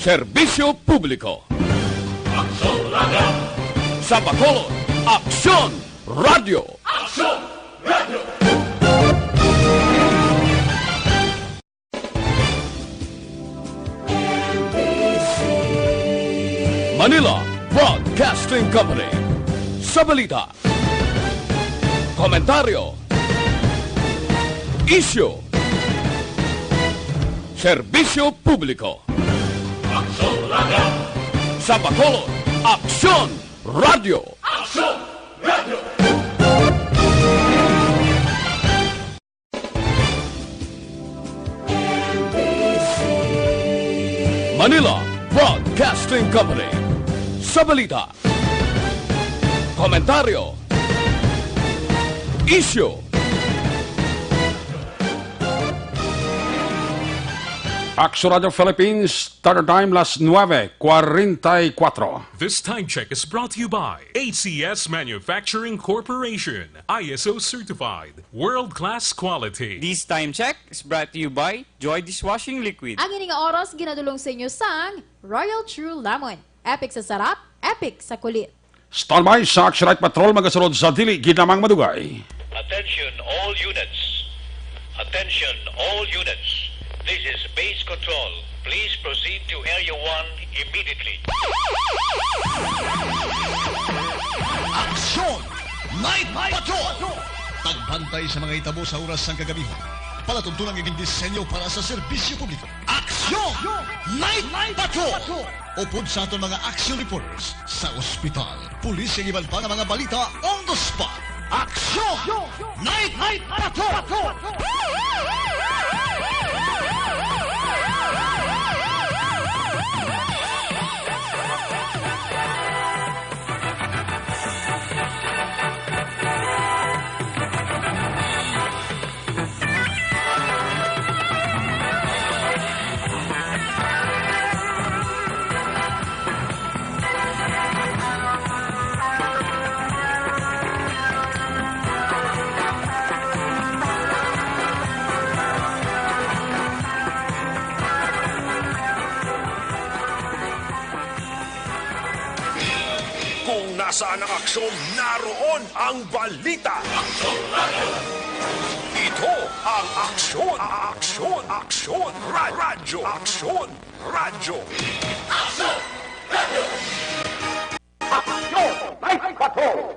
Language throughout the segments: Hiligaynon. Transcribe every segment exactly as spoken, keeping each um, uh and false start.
Serbisyo publiko. Aksyon Radio. Sa Bacolod, Aksyon Radio. Aksyon Radio. Manila Broadcasting Company. Sa balita, komentaryo, isyu, serbisyo publiko. Aksyon Radio. Sa Bacolod, Aksyon Radio. Aksyon Radio. Manila Broadcasting Company. Sa balita, komentaryo, isyu. Aksyon Radio Philippines, Standard Time, las nueve cuarenta y cuatro. This time check is brought to you by A C S Manufacturing Corporation, I S O certified, world-class quality. This time check is brought to you by Joy Dishwashing Liquid. Ang ini nga oras ginadulong sa inyo sang Royal True Lemon. Epic sa sarap, epic sa kulit. Standby sa Action Night Patrol, magasunod sa dili gid lamang madugay. Attention all units. Attention all units. This is Base Control. Please proceed to Area one immediately. Action Night Patrol. Pagbantay sa mga hitabo sa oras sang kagabihan. Palatuntunan nga gindisenyo para sa serbisyo publiko. Action Night Patrol. Upod sa aton mga action reporters sa ospital, pulis, kag iban pa nga mga balita on the spot. Action Night Patrol! Kung nasaan ang aksyon, naroon ang balita. Ito ang Aksyon, Aksyon, Aksyon, Ra-, Radyo, Aksyon, Radyo. Aksyon! Night Patrol! Aksyon! Night Patrol!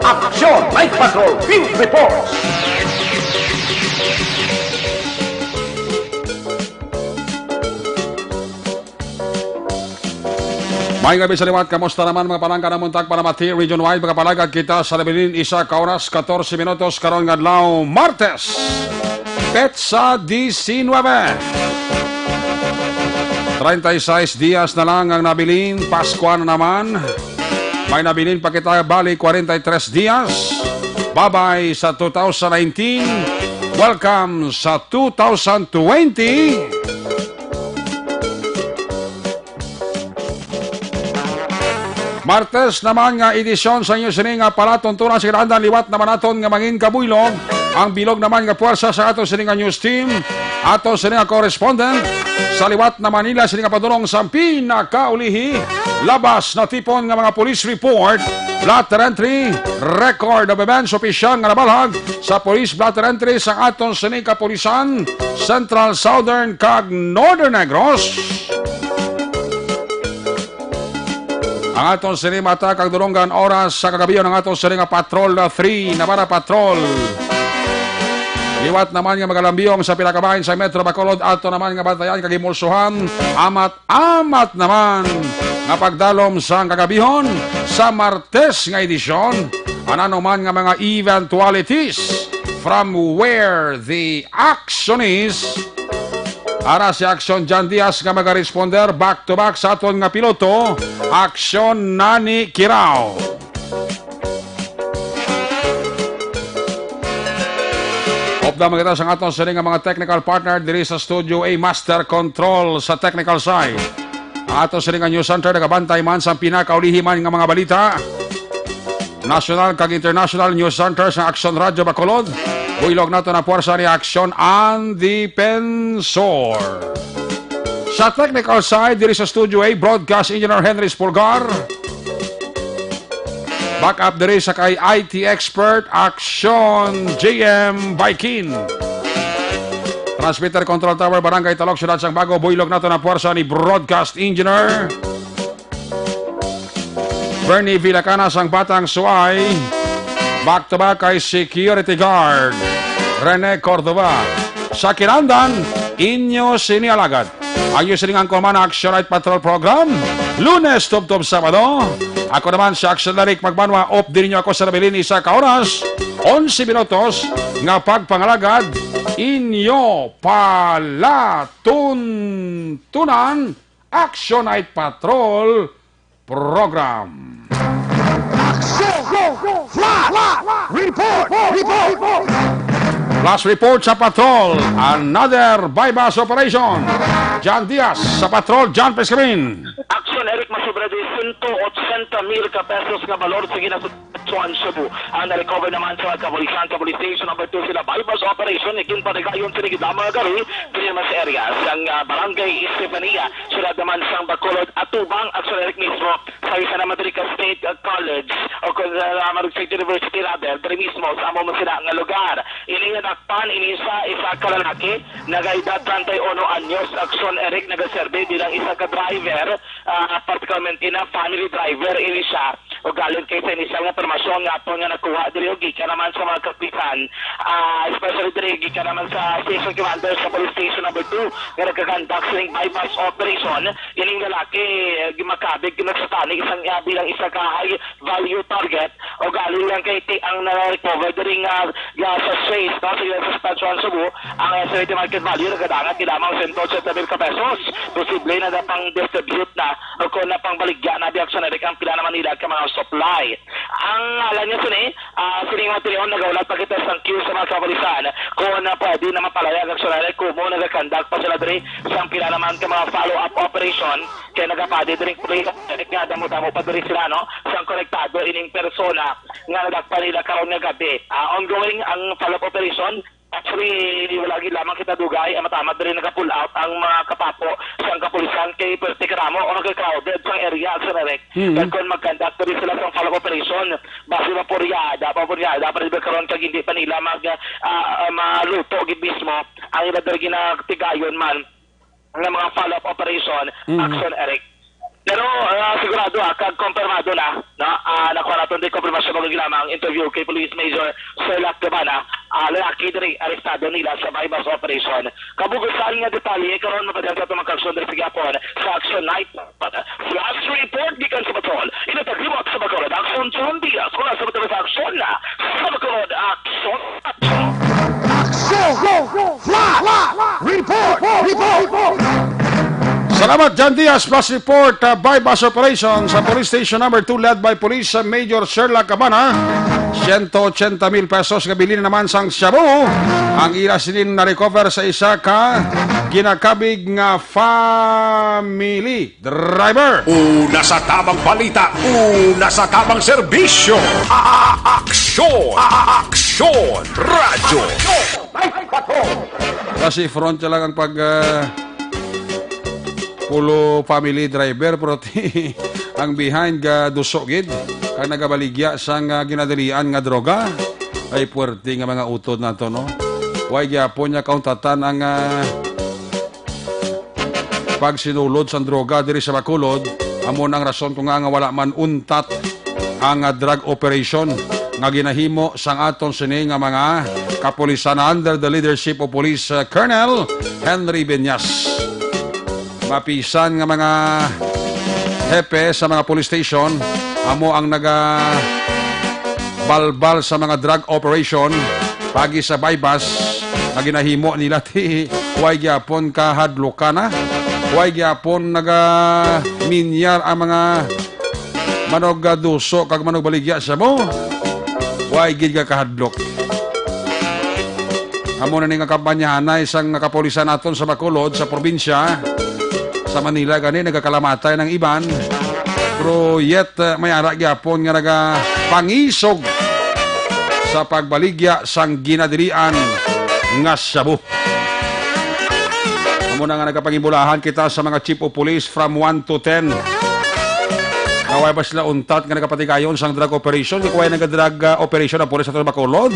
Aksyon! Night Patrol! Field Reports! May gabi sa liwat. Kamusta naman, mga palangga, na muntag para mati region-wide? Mga palangga, kita sa nabilin, isa ka oras, katorse minutos, karon nga adlaw, Martes, petsa diecinuebe. Treinta y seis dias na lang ang nabilin, Paskwa na naman. May nabilin pa kita, bali, kwarenta y tres dias. Babay sa two thousand nineteen. Welcome sa two thousand twenty. Martes naman nga edisyon sa inyo sini nga palatuntunan sa kinahanglan. Liwat naman naton nga mangin kabuylog ang bilog naman nga puwersa sa aton sini nga news team, aton sini nga correspondent sa liwat na Manila, sini nga padulong sa pinakaulihi, labas na tipon nga mga police report, blotter entry, record of events, opisyal nga nabalhag sa police blotter entry sa aton sini kapulisan, Central, Southern, kag Northern Negros. Ang aton sini mata kag dulonggan oras sa kagabi ang aton sini nga Patrol three, Navarra Patrol. Liwat naman nga magalambiyong sa pinakabahin sa Metro Bacolod, ato naman nga bantayan kag himulsuhan, amat-amat naman nga pagdalom sang kagabihon sa Martes nga edisyon. Ano man nga mga eventualities, from where the action is, ara si Aksyon Jan Diaz nga magaresponder back to back sa aton nga piloto, Aksyon Nani Kirao. Dama kita sa aton sini nga mga technical partner diri sa Studio A, Master Control sa technical side. Ato sini nga news center nagabantay man sa pinakaulihi man nga mga balita. National kag international news center sa Aksyon Radyo Bacolod. Buylog nato na puwersa ni Aksyon ang Defensor. Sa technical side, diri sa Studio A, Broadcast Engineer Henry Spulgar. Backup diri sa kay I T expert, Aksyon J M Baikin. Transmitter Control Tower, Barangay Talok, Siyudad sang Bago, buylog nato na puwersa ni Broadcast Engineer Bernie Villacana sang Batang Suay. Back to back kay Security Guard Rene Cordova. Sa kinahanglan, inyo sini alagad. Ang inyo sining angkon man, Action Night Patrol Program, Lunes tubtob Sabado. Ako naman si Action Eric Magbanwa, off din ninyo ako sa nabilin isa ka oras, onse minutos, nga pagpangalagad, inyo palatuntunan, Action Night Patrol Program. Action! Flash! Report! Report! Flash report sa patrol. Another buy-bust operation. John Diaz sa patrol. John Pescamin. Action, Eric, masobra di sento otsenta mil ka pesos nga balor sa ginasutsuan Cebu ang na-recover naman sa mga kapulisan sa Police Station Number Two sila buy-bust operation ni Ginparigayon sa Ligid Lamang Gari, Primas area sang, ah, Barangay Estefania, siyudad naman sang Bacolod, atubang Action, Eric, mismo sa isa naman diri ka State, ah, College o kung, ah, State University rather, diri mismo sa amo man sila nga lugar. Ini nga dakpan, ini sa isa ka lalaki, nagaedad treinta y uno anyos, Action, Eric, nagaserbi bilang isa ka driver, ah, particularmente na family driver ini siya. Ugaling kay sa inisyal nga impormasyon nga aton nga nakuha diri o gikan naman sa mga kapitan, ah, especially diri gikan naman sa station commander sa police station number two nga nagkakandak sining buy-bust operation, ining lalaki, eh, gimakabig, ginagsatani isang, ah, bilang isa ka high value target. Ugaling lang kay ti ang na-recover diri nga, ah, sa Chase, no, sa Suspension Cebu, ang estimated market value nagadangat gid lamang sa sento otsenta mil ka pesos. Posible na napang-distribute na o kung napangbaligya na biya sa ang pila naman nila ka mga supply. Ang ngalan niya sini, ah, sining mga tiyon, nagaulat pa kita sang queue sa mga kapulisan kung na pwede na mapalaya ang aksyon na kumo nagakandak pa sila diri sang pila naman ka mga follow-up operation kay nagapadi diri nga damo-damo pa diri sila, no, sang konektado ining persona nga nadakpan nila karon nga gabi. Ah, ongoing ang follow-up operation. Actually, wala gid lamang kita dugay, ang matamat diri naka-pull out ang mga kapapo sang kapulisan kay pwerte karamo o nagka-crowded sang area, Sir Eric. Mhm. Kag kung mag-conduct diri sila sang follow-up operation, basi mapuryada, mapuryada pa rin karon kag hindi pa nila mag, ah, ah, maluto gid mismo ang ila diri ginatigayon man nga mga follow-up operation, Mhm. Action, Eric. Pero, ah, sigurado, ah, kag kompirmado na, no? Ah, nakuha naton din kompirmasyon bago lamang ang interview kay Police Major Sir Lac Cabana, ah, lalaki diri arestado nila sa buy-bust operation. Kabugusan nga detalye karon mapadala sa aton mga kaaksyon diri sa gihapon sa Action Night. Flash report gikan sa patrol. Inataglimot sa Bacolod Action, John Diaz. Mula sa Bacolod Action na sa Bacolod Action. Action! Flash! Report! Report! Salamat, John Diaz. Flash report, uh, buy-bust operation sa Police Station Number Two led by Police, uh, Major Sherlock Cabana. Siyento otsenta mil pesos nga bilin naman sang shabu ang ila sinin na-recover sa isa ka ginakabig nga family driver. Una sa tamang balita, una sa tamang serbisyo. A-, a-, aksyon, a-, a-, aksyon, radyo. Kasi front niya lang ang pag, ah, pulo family driver, pero ti-, ang behind ga duso gid, kag nagabaligya sang, ah, ginadalian nga droga. Ay, puwerte nga mga utod nato, no? Way gyapon niya kauntatan ang, ah, pagsinulod sang droga diri sa Bacolod, amo na ang rason ko nga, nga wala man untat ang, ah, drug operation nga ginahimo sang aton sini nga mga kapulisan under the leadership of Police, ah, Colonel Henry Beñas. Mapisan nga mga hepe sa mga police station amo ang naga balbal sa mga drug operation pagi sa buy-bust nga ginahimo nila ti way gyapon kahadlokana, way gyapon naga minyar ang mga manugduso kag manugbaligya sa mo. Way gid ka kahadlok. Amo na ni nga kampanyahanay sang kapulisan naton sa Bacolod, sa probinsya. Sa Manila gani, nagakalamatay ng iban. Pero yet, uh, may ara gyapon nga nagapangisog sa pagbaligya sang ginadilian nga shabu. Amo na nga nagapangibulahan kita sa mga chief of police from one to ten. Nga way ba sila untat nga nagapatigayon sang drug operation? Kay way naga-drug, ah, operation ang pulis sa Bacolod.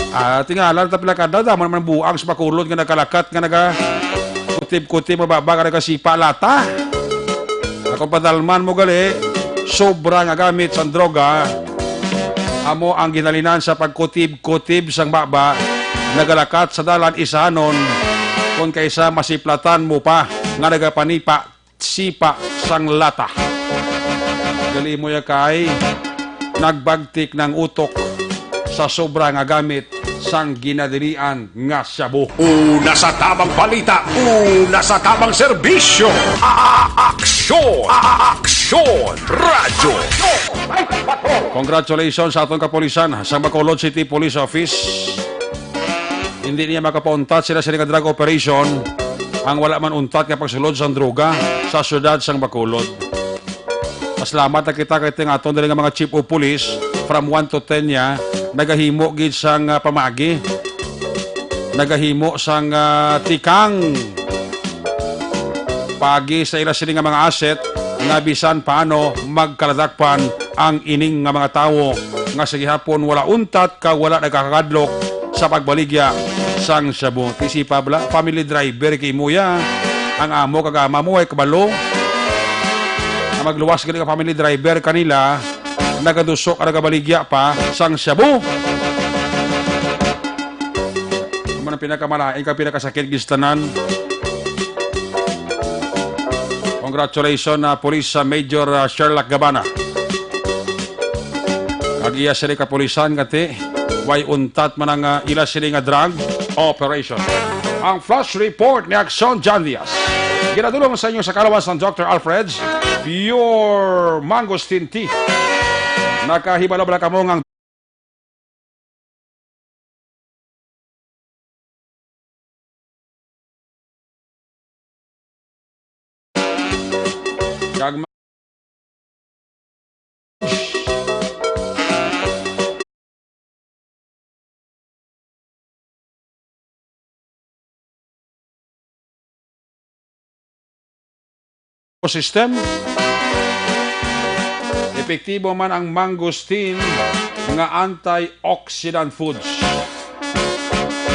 Ah, tingala ta pila kada, damo naman buang sa Bacolod nga nagkalakat nga naga kutib-kutib mababa nga nagasipa lata. Akong padalman mo gali, sobra nga gamit sang droga. Amo ang ginalinan sa pagkutib-kutib sang baba, nagalakat sa dalan isanon, kon kaysa masiplatan mo pa nga nagapanipa sipa sang lata. Gali mo ya kay nagbagtik ng utok sa sobra nga gamit sang ginadilian nga shabu. Una sa tamang balita, una sa tamang serbisyo. A-, a-, aksyon, a-, a-, aksyon, radyo. Congratulations sa aton kapulisan sa Bacolod City Police Office. Hindi niya makapauntat sila sini nga drug operation ang wala man untat nga pagsulod sang droga sa siyudad sang Bacolod. Pasalamat na kita kay ting aton diri nga mga chief of police from one to ten niya nagahimo gid sang, ah, pamagi. Nagahimo sang, ah, tikang pagi sa ila sini nga mga asset nga bisan paano magkaladakpan ang ining nga mga tawo nga sa gihapon wala untat ka wala nagakakadlok sa pagbaligya sang shabu. Ti si Pabla, family driver kay muya. Ang amo kag ama mo ay kabalo. Ang magluwas gani ka family driver kanila, nagaduso ka nagabaligya pa sang shabu. Amo ang pinakamalain kag pinakasakit gid sa tanan. Congratulations na Police, ah, Major, ah, Sherlock Gabana. Ag iya sini kapulisan nga ti, way untat man ang, ah, ila sini nga drug operation. Ang flash report ni Aksyon John Diaz. Ginadulong sa inyo sa kalawas ng Doctor Alfred's Pure Mangosteen Tea. Nakahibalo ba kamo nga Kag ma-, system. Epektibo man ang mangosteen nga antioxidant foods.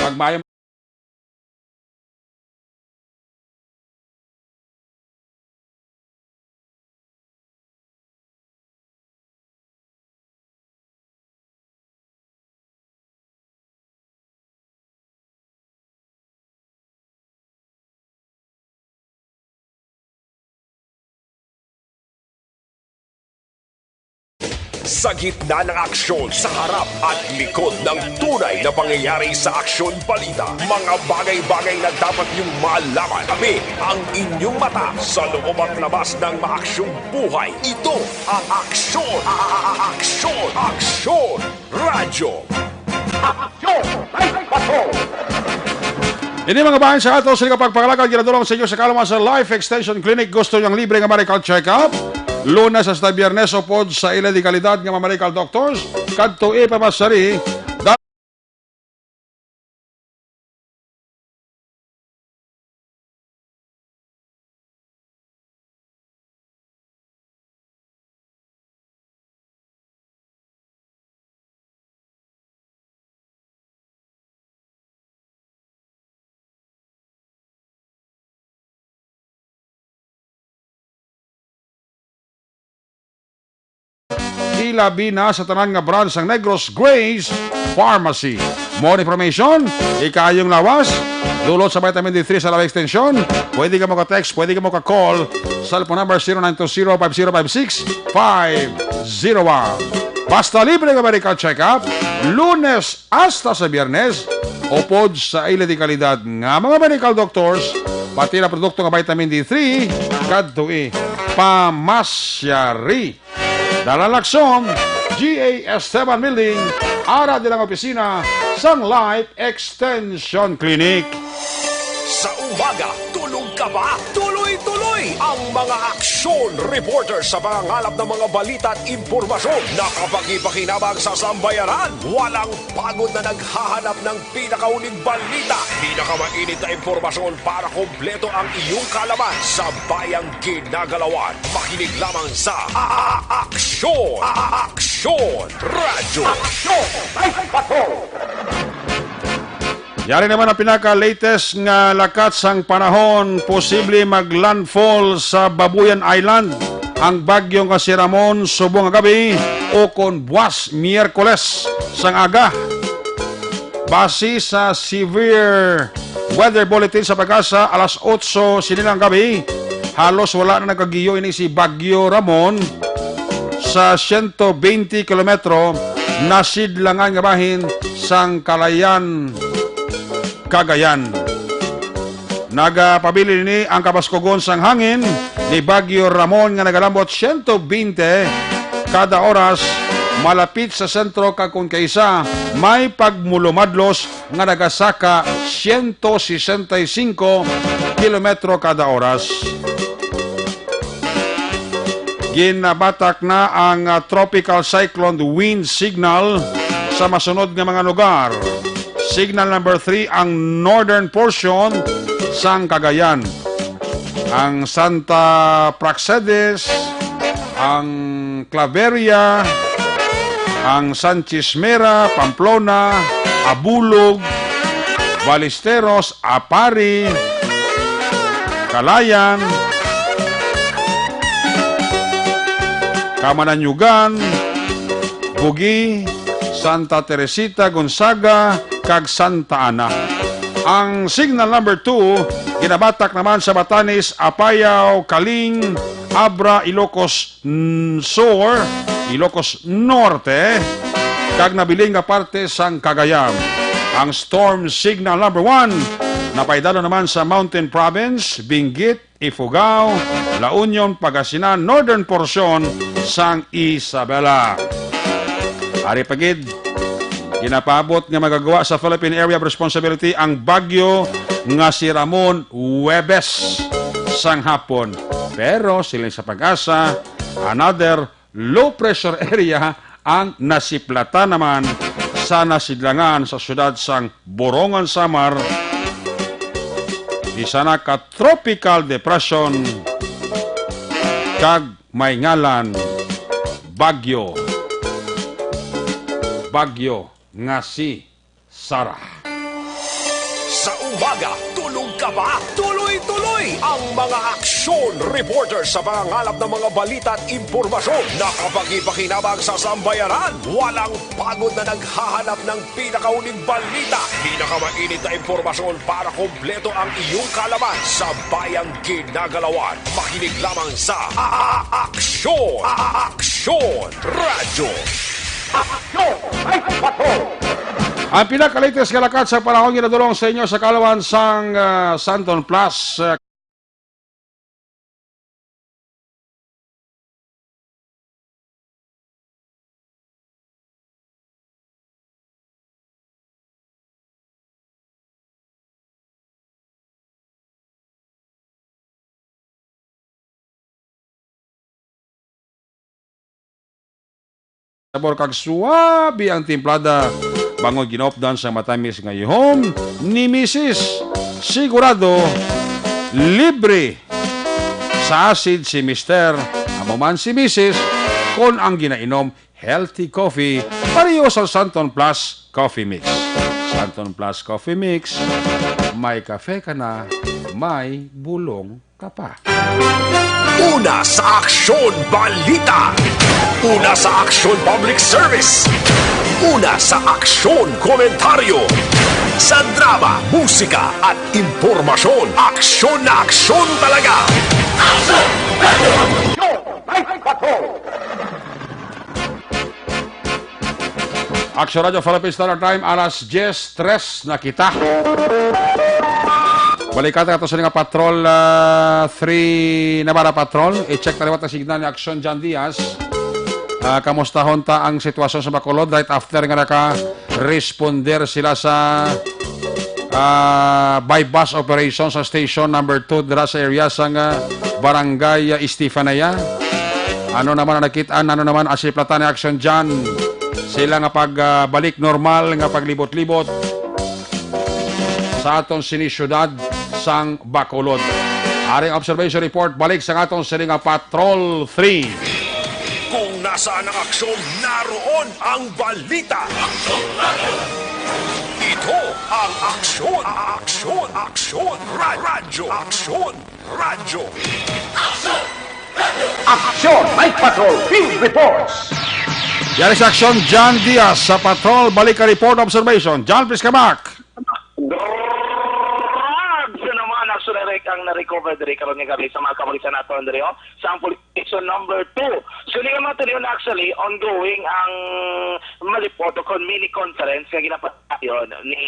Pag maayo Sa gitna ng aksyon, sa harap at likod ng tunay na pangyayari sa Aksyon Balita, mga bagay-bagay na dapat niyong malaman. Kami ang inyong mata sa loob at labas ng maaksyong buhay. Ito ang Aksyon, a-, a-, a-, Aksyon, Aksyon Radyo. Aksyon! Ay, bato! Ini mga bahin sa ato sa pagpangalagad, ginadulong sa inyo sa Kalaman sa Life Extension Clinic. Gusto niyang libre nga medical check-up? Lunes hasta Biyernes, upod sa ila di kalidad nga mga medical doctors, kadto ipamasari. Ilabi na sa tanan nga branch sang Negros Grace Pharmacy. More information, ikayong lawas, dulot sa vitamin D three sa Lawa Extension. Pwede ka mo ka-text, pwede ka mo ka-call. Cellphone number zero nine two zero five zero five six five zero one. Basta libre nga medical check-up, Lunes hasta sa Biyernes, upod sa ila di kalidad nga mga medical doctors, pati na produkto nga vitamin D three, kadtoi pamasyari. Dalan Lacson, G A Esteban Building, ara din ang opisina sang Life Extension Clinic. Sa umaga, tulog ka ba? Tuloy-tuloy ang mga aksyon reporter sa pangangalap ng mga balita at impormasyon na kapakipakinabang sa sambayanan. Walang pagod na naghahanap ng pinakauling balita, pinakamainit na impormasyon para kompleto ang iyong kaalaman sa bayang ginagalawan. Makinig lamang sa A-, A-, Aksyon! A-, A-, Aksyon! Radyo! Aksyon! Ay, bato! Yari naman ang pinaka-latest nga lakat sang panahon, posible mag-landfall sa Babuyan Island ang bagyo nga si Ramon subong nga gabi o kon buwas Miyerkules sang aga. Base sa severe weather bulletin sa PAGASA, alas otso sini nga gabi, halos wala na nagagiyo ini si Bagyo Ramon sa siyento bente kilometro nasidlangan nga bahin sang Kalayan, Cagayan. Nagapabilin ini ang kabaskugon sang hangin ni Bagyo Ramon nga nagalambot siyento bente kada oras malapit sa sentro, kag kon kaisa may pagmulumadlos nga nagasaka siyento sesenta y cinco kilometro kada oras. Ginabatak na ang, ah, tropical cyclone wind signal sa masunod nga mga lugar. Signal number three ang northern portion sang Cagayan, ang Santa Praxedes, ang Claveria, ang Sanchez Mera, Pamplona, Abulog, Ballesteros, Apari, Calayan, Camananyugan, Bugi, Santa Teresita, Gonzaga, kag Santa Ana. Ang signal number two ginabatak naman sa Batanes, Apayao, Caling, Abra, Ilocos n-, Sur, Ilocos Norte, kag nabilin nga parte sang Cagayan. Ang storm signal number one napaidalo naman sa Mountain Province, Benguet, Ifugao, La Union, Pangasinan, northern portion sang Isabela. Ari pa gid, ginapaabot nga magagwa sa Philippine Area of Responsibility ang bagyo nga si Ramon Huwebes sang hapon. Pero siling sa PAGASA, another low pressure area ang nasiplatan naman sa nasidlangan sa siyudad sang Borongan, Samar, isa na ka tropical depression kag may ngalan Bagyo. Bagyo nga si Sara. Sa umaga, tulog ka ba? Tuloy-tuloy ang mga aksyon reporter sa pangangalap ng mga balita at impormasyon na kapakipakinabang sa sambayanan. Walang pagod na naghahanap ng pinakauling balita, pinakamainit na impormasyon para kompleto ang iyong kaalaman sa bayang ginagalawan. Makinig lamang sa A-, A-, Aksyon! A-, A-, Aksyon! Radyo! Aksyon! Ay, bato! Ang pinaka-latest nga lakat sa panahon ginadulong sa inyo sa kaalaman sang, ah, Santon Plus, ah, sabor kag suabe ang timplada, bangod ginaupdan sa matamis nga ihom ni Misis. Sigurado, libre sa asid si Mister, amo man si Misis, kon ang ginainom healthy coffee, pareho sa Santon Plus Coffee Mix. Santon Plus Coffee Mix, may kafe ka na, may bulong ka pa. Una sa aksyon, balita. Una sa aksyon, public service. Una sa aksyon, komentaryo. Sa drama, musika, at impormasyon, aksyon na aksyon talaga. Aksyon! Aksyon! Aksyon! Aksyon Radyo Philippine Standard Time, alas diyes tres na kita. Balikan ta ato sa nga patrol, ah, three Navarra Patrol. I-check na liwat ang signal ni Aksyon John Diaz. Ah, kamustahon ta ang sitwasyon sa Bacolod right after nga naka-responder sila sa, ah, buy-bust operation sa station number two dira sa area sang, ah, Barangay, ah, Estefanía. Ano naman ang nakit-an? Ano naman ang siplatan ni Action John? Sila nga pagbalik normal nga paglibot-libot sa aton sini syudad sang Bacolod. Aring observation report balik sa aton sini nga Patrol three. Kung nasaan ang aksyon, naroon ang balita. Ito ang Aksyon, Aksyon, Aksyon, Ra- Radyo, Aksyon, Radyo. Action! Night Patrol Field Reports! Yari sa Aksyon, John Diaz sa Patrol. Balik ka report, observation. John, please come back. Grabe naman, actually, Rick, ang na-recover diri karon nga gabi sa mga kapulisan nato, Andreo, sa ang police station number two. So, di naman tuloy na, actually, ongoing ang malipot o kon mini conference nga ginapatayon ni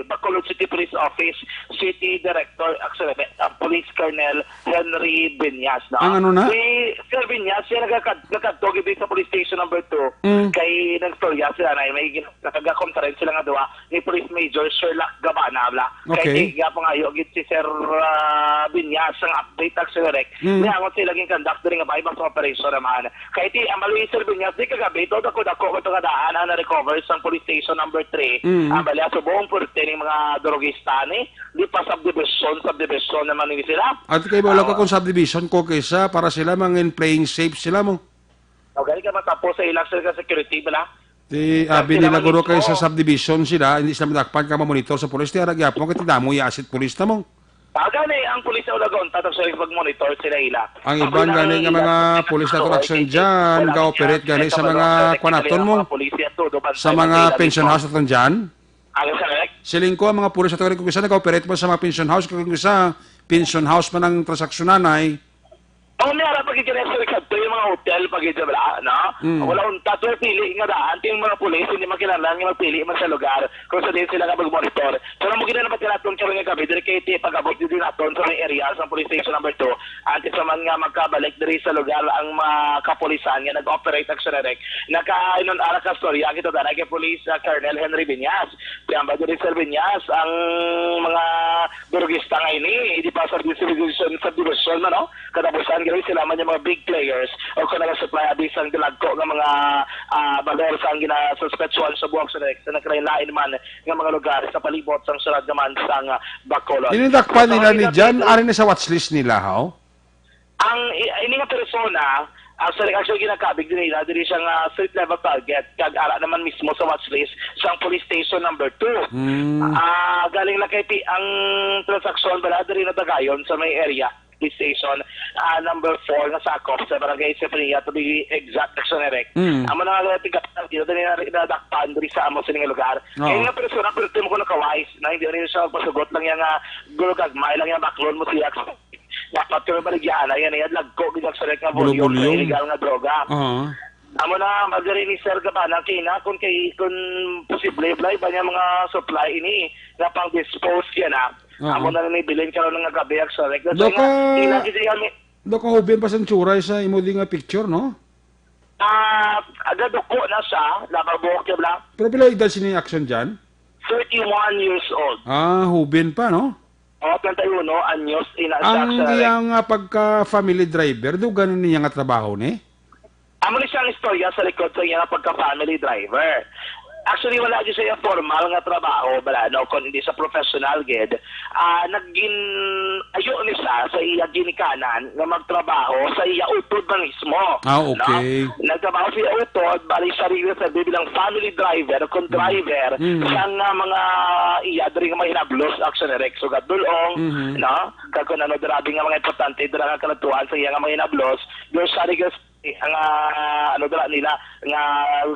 Bacolod City Police Office City Director, actually, ang Police Colonel Henry Viñas, no? Ang ano na? Si Sir Viñas, siya nagakad-, nagkadto gid sa police station number two. Mm. Kay nagstorya sila na may gin-, nakaga-conference sila nga duha ni Police Major Sherlock Gabana, bla. Okay. Kay di nga pangayo gid si Sir, ah, Viñas ang update, actually, Rick. Mm. Niya, ang sila gin-conduct diri nga buy-bust operation naman. Kay ti, ang bali, Sir Viñas, di kagabi, to, dako-dako, ito kadaan, ang na-recover sa police station number three. Mm. Ang bali, subong, purte ning mga drogista ni, di pa subdivision, subdivision naman ni sila. At kay wala ka Ah. kung subdivision ko kaysa para sila mangin playing safe sila mo. O, gani ka matapos sa ilang sila ka security, bala? Di, Sa abi nila sila guro kay sa mismo. Subdivision sila, hindi sila madakpan ka mamonitor sa pulis. Di, ara gyapon, kay ti damo iya asit pulis na mo. Ah, gani, ang pulis na ulagon, tatak sa pag-monitor sila ila. Ang Ang iban gani nga pinang-, mga pulis na sa tunaction City, dyan, wala ga-operate siya, gani sa sa mga mga kwanaton mo. Mga pulis yan, todo, Sa bantay mga Manila pension mismo. House na dyan? Ang correct? Siling ko, ang mga pulis na tunaction, kung isa nag-operate mo sa mga pension house, kung isa pension house man ang transaksyonan ay. Oh, may ara pag-ikinesa, Ricardo, yung mga hotel, pag-ikinesa, no? Mm. Wala untat, wala pili nga daan. Yung mga pulis, hindi makinahanglan nga magpili man sa lugar kung sa din sila nga mag-monitor. Pero mo gina naman tinaton karon nga gabi, diri kay ti pag-abot din naton sa may area sa police station number two. Antes naman nga magkabalik diri sa lugar ang mga kapulisan nga nag-operate, actually, Rick. Naka-, inun-, ara ka storya, kita dana kay Police, ah, Colonel Henry Viñas. Kaya ba diri, Sir Viñas, ang mga drogista nga ini, hindi pa subdivision, subdivision man, no? Katapusan, gani sila man yung mga big players o kung nag-supply abi sang dalagko nga mga, ah, balor sa ang ginasuspetsuhan sa buwag sa, sa nagkalain-lain man nga mga lugar sa palibot sang syudad naman sang Bacolod. Dinidakpan So, nila ni mga Jan, ginagawa ari na sa watchlist nila, haw? Ang i-, ini nga persona, actually, actually ginakabig din nila, diri siya nga street level target, kag ara naman mismo sa watchlist sang police station number two. Mm. Ah, galing na kay ti-, ang transaksyon bala diri na Dagayon sa may area, police station, ah, number four nga sakop sa barangay Sefria, to be exact, actually, Rick. Mm. Amo na nga tiga, dito din na nadakpan diri sa amo sa nga lugar. Oo. Kaya nga persona, pero mo ko nakawais, na hindi rin siya pasugot lang yan nga, gulog gagmay lang yan, baklon mo siya. Dapat kami baligyahan na yan, yan, lagko, gid ang sarek nga volume Bulong-bulong. Sa illegal nga droga. Oo. Amo na, magdiri ni Sir Gabana, kina, kung kay, kung posible, blay ba niya mga supply ini, nga pang dispose yan, ah. Oo. Amo na ni bilin karon nga gabi, ang sarek. Daw ka, kina, kasi kami, daw ka hubin pa sa tsuray sa imo di nga picture, no? Ah, aga duko na siya, nababok niya lang. Pero pila edad sini Action dyan? Thirty-one years old. Ah, hubin pa, no? Oh, treinta y uno anyos, ina siya, Ang sa iyang, ah, pagka-family driver, dugan niya nga trabaho ni? Amo ni siyang istorya sa likod sa iyang pagka-family driver. Actually, wala gyud siya formal nga trabaho, bala, no, kung hindi sa professional gid. Ah, nagin-, ayo ni siya sa iya ginikanan nga magtrabaho sa iya utod man mismo, Ah, no? Okay. Nagtrabaho sa iya utod, bali siya rin sa bilang family driver, kung Mm. driver, Mm. sa nga mga iya diri nga mga hinablos, action direct, sugat dulong, Mhm. no? Kag kung ano, grabe nga mga importante, dira nga kalatuan sa iya nga mga hinablos, doon siya rin ang, ah, ano dira nila, nga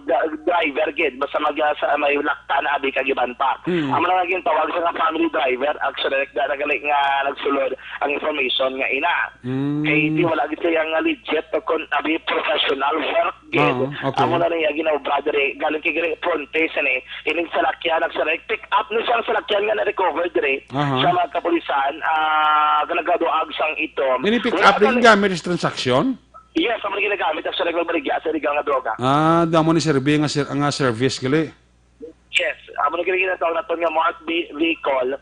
ga-, driver gid, basta mag, ah, sa may lakta na abi kag iban pa. Mm. Amo na nga gintawag sa nga family driver, actually, nag-, nagali nga nagsulod ang information nga ina. Mm. Kay di wala gid siya nga legit o kon abi professional work gid. Oo, okay. Amo na niya ginobra diri, galing kay giri Ponte sini, ining salakyan, actually, pick up ni siyang salakyan nga na-recover diri Aha. sa mga kapulisan, ah, nagaduag sang itom. Ini pick Wala up pa din ni gamit sa transaksyon? Yes, amo ni ginagamit ang sa nagbaligya sa illegal nga droga. Ah, damo ni serbi nga ser-, nga service gali. Yes, amo ni ginatawag naton nga marked ve-, vehicle.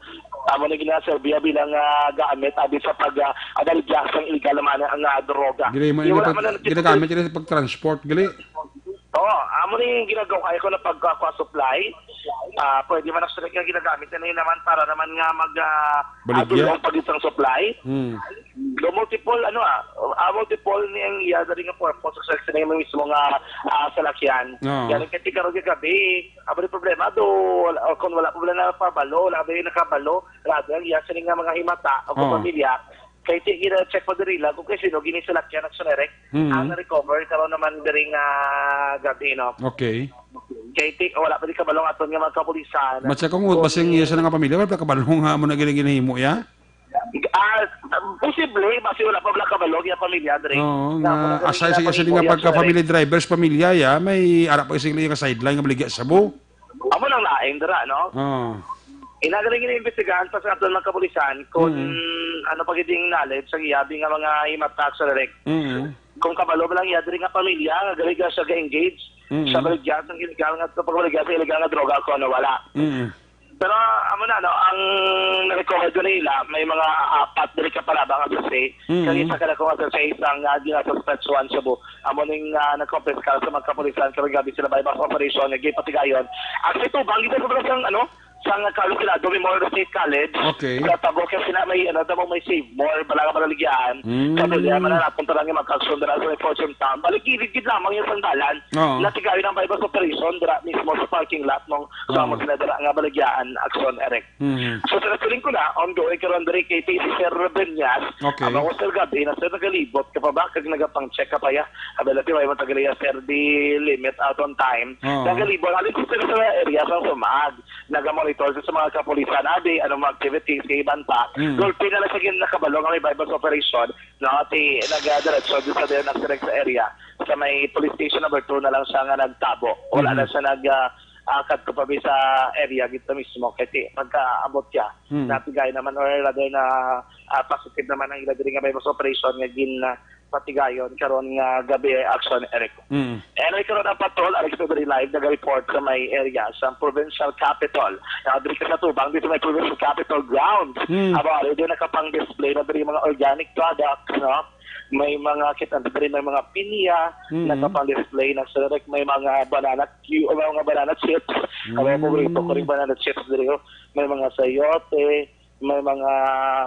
Amo ni ginaserbi bilang, ah, gamit abi sa pag, ah, abaligya sa illegal man nga droga. Gali mo Di wala pag, man na ginagamit gali sa pag-transport gali. Oo, amo ni ginagawa ko na pagkakuha supply. Ah, pwede man actually nga ginagamit na yun naman para naman nga mag, ah, Baligya. Adulong pag isang supply. Hmm. Do multiple, ano, ah, ah, multiple ni ang iya dali nga purpose sa sila yung mismo nga, ah, salakyan. Oo. Yan ang kati karon nga gabi. Amo ni problema do, wala, kung wala pa wala na pabalo, wala ba yung nakabalo, grabe ang iya sila nga mga himata o Oo. Pamilya. Kay ti gina-check pa diri lang kung kay sino gini salakyan ang sunerek. Mm. Ang na-recover karon naman diri nga gabi, no? Okay. Kay ti, wala pa di kabalo ang aton nga mga kapulisan. Matsa kung Kung basing iya sa nga pamilya, wala pa kabalo nga amo na gini ginahimo ya? Ah, posible, basi wala pa wala kabalo ang pamilya diri. Oo, Wala pa nga nagkabalo aside ang sa iya sila pamilya, nga pagka-family drivers, pamilya ya, may ara pa sila nga sideline nga baligya sa bu. Amo nang lain dira, no? Oo. Ina galing iniimbestigahan pa sa aton mga kapulisan kung Mm. ano pa gid ang knowledge sa giyabi nga mga himatak sa direct. Mm. Kung kabalo ba lang iya diri nga pamilya nga gali ka siya ga-engage Mm. sa baligya, sa illegal nga sa pagbaligya sa illegal nga droga kung ano wala. Mm. Pero amo na, no, ang na-recover ko nila, may mga apat diri ka palaba nga susi. Mm. Kani sa kadako nga susi, isang, ah, gina-suspect sa Cebu. Amo ning, ah, nagkompiskar sa mga kapulisan sa gabi sila buy-bust operation nga gipatigayon. Ang sa tubang, gid sa sobrang sang, ano, sa nga Carlos Senado Memorial State College, Okay. Sa Tabo, kasi na may, ano, Tabo may Save More, bala nga malaligyan. Mm. Sa Tabo, man na napunta lang yung magkaksyon dira sa may Fortune Town. Balik, gilid-gid lamang yung sandalan. Oo. Natigayon ang buy-bust operation dira mismo sa parking lot nung sa Oo. mga sila dira nga baligyaan, aksyon, Eric. Mhm. So, sa feeling ko na, ongoing karon diri kay T C Sir Rebeñas, Okay. Ang mga sir gabi na sir nagalibot ka pa ba kag nagapang-check ka pa ya? Abela, di ba, yung tagalaya, sir, di limit out on time. Oo. Nagalibot, alin sa sir sa area sa sumag. Nagamonitor sa mga kapulisan, abi, anong mga activities kay iban pa. Mm. Gulpi na lang sa gin-, nakabalo nga may buy-bust operation, no? Ti, nagadiretso din sa din sa area. Sa may police station number two na lang siya nga nagtabo. Wala Mhm. na siya nag, ah, ah, kadto pa bi sa area dito mismo. Kay ti, pagkaabot siya, Hmm. natigay naman or rather na, ah, positive naman ang ila diri nga may mas operation nga gin, ah, patigayon karon nga gabi, action, Eric. Hmm. Anyway, karon ang patrol, Alex February Live, nag-report sa may area sa provincial capital. Now, diri ka sa Tubang, dito may provincial capital grounds. Hmm. Aba, diri nakapang-display na diri mga organic products, no? May mga, kita diri may mga pinya, Hmm. nakapang-display na sa direct, may mga banana cue, o mga banana chips. Ang mga Hmm. paborito ko rin banana chips diri, oh. May mga sayote, may mga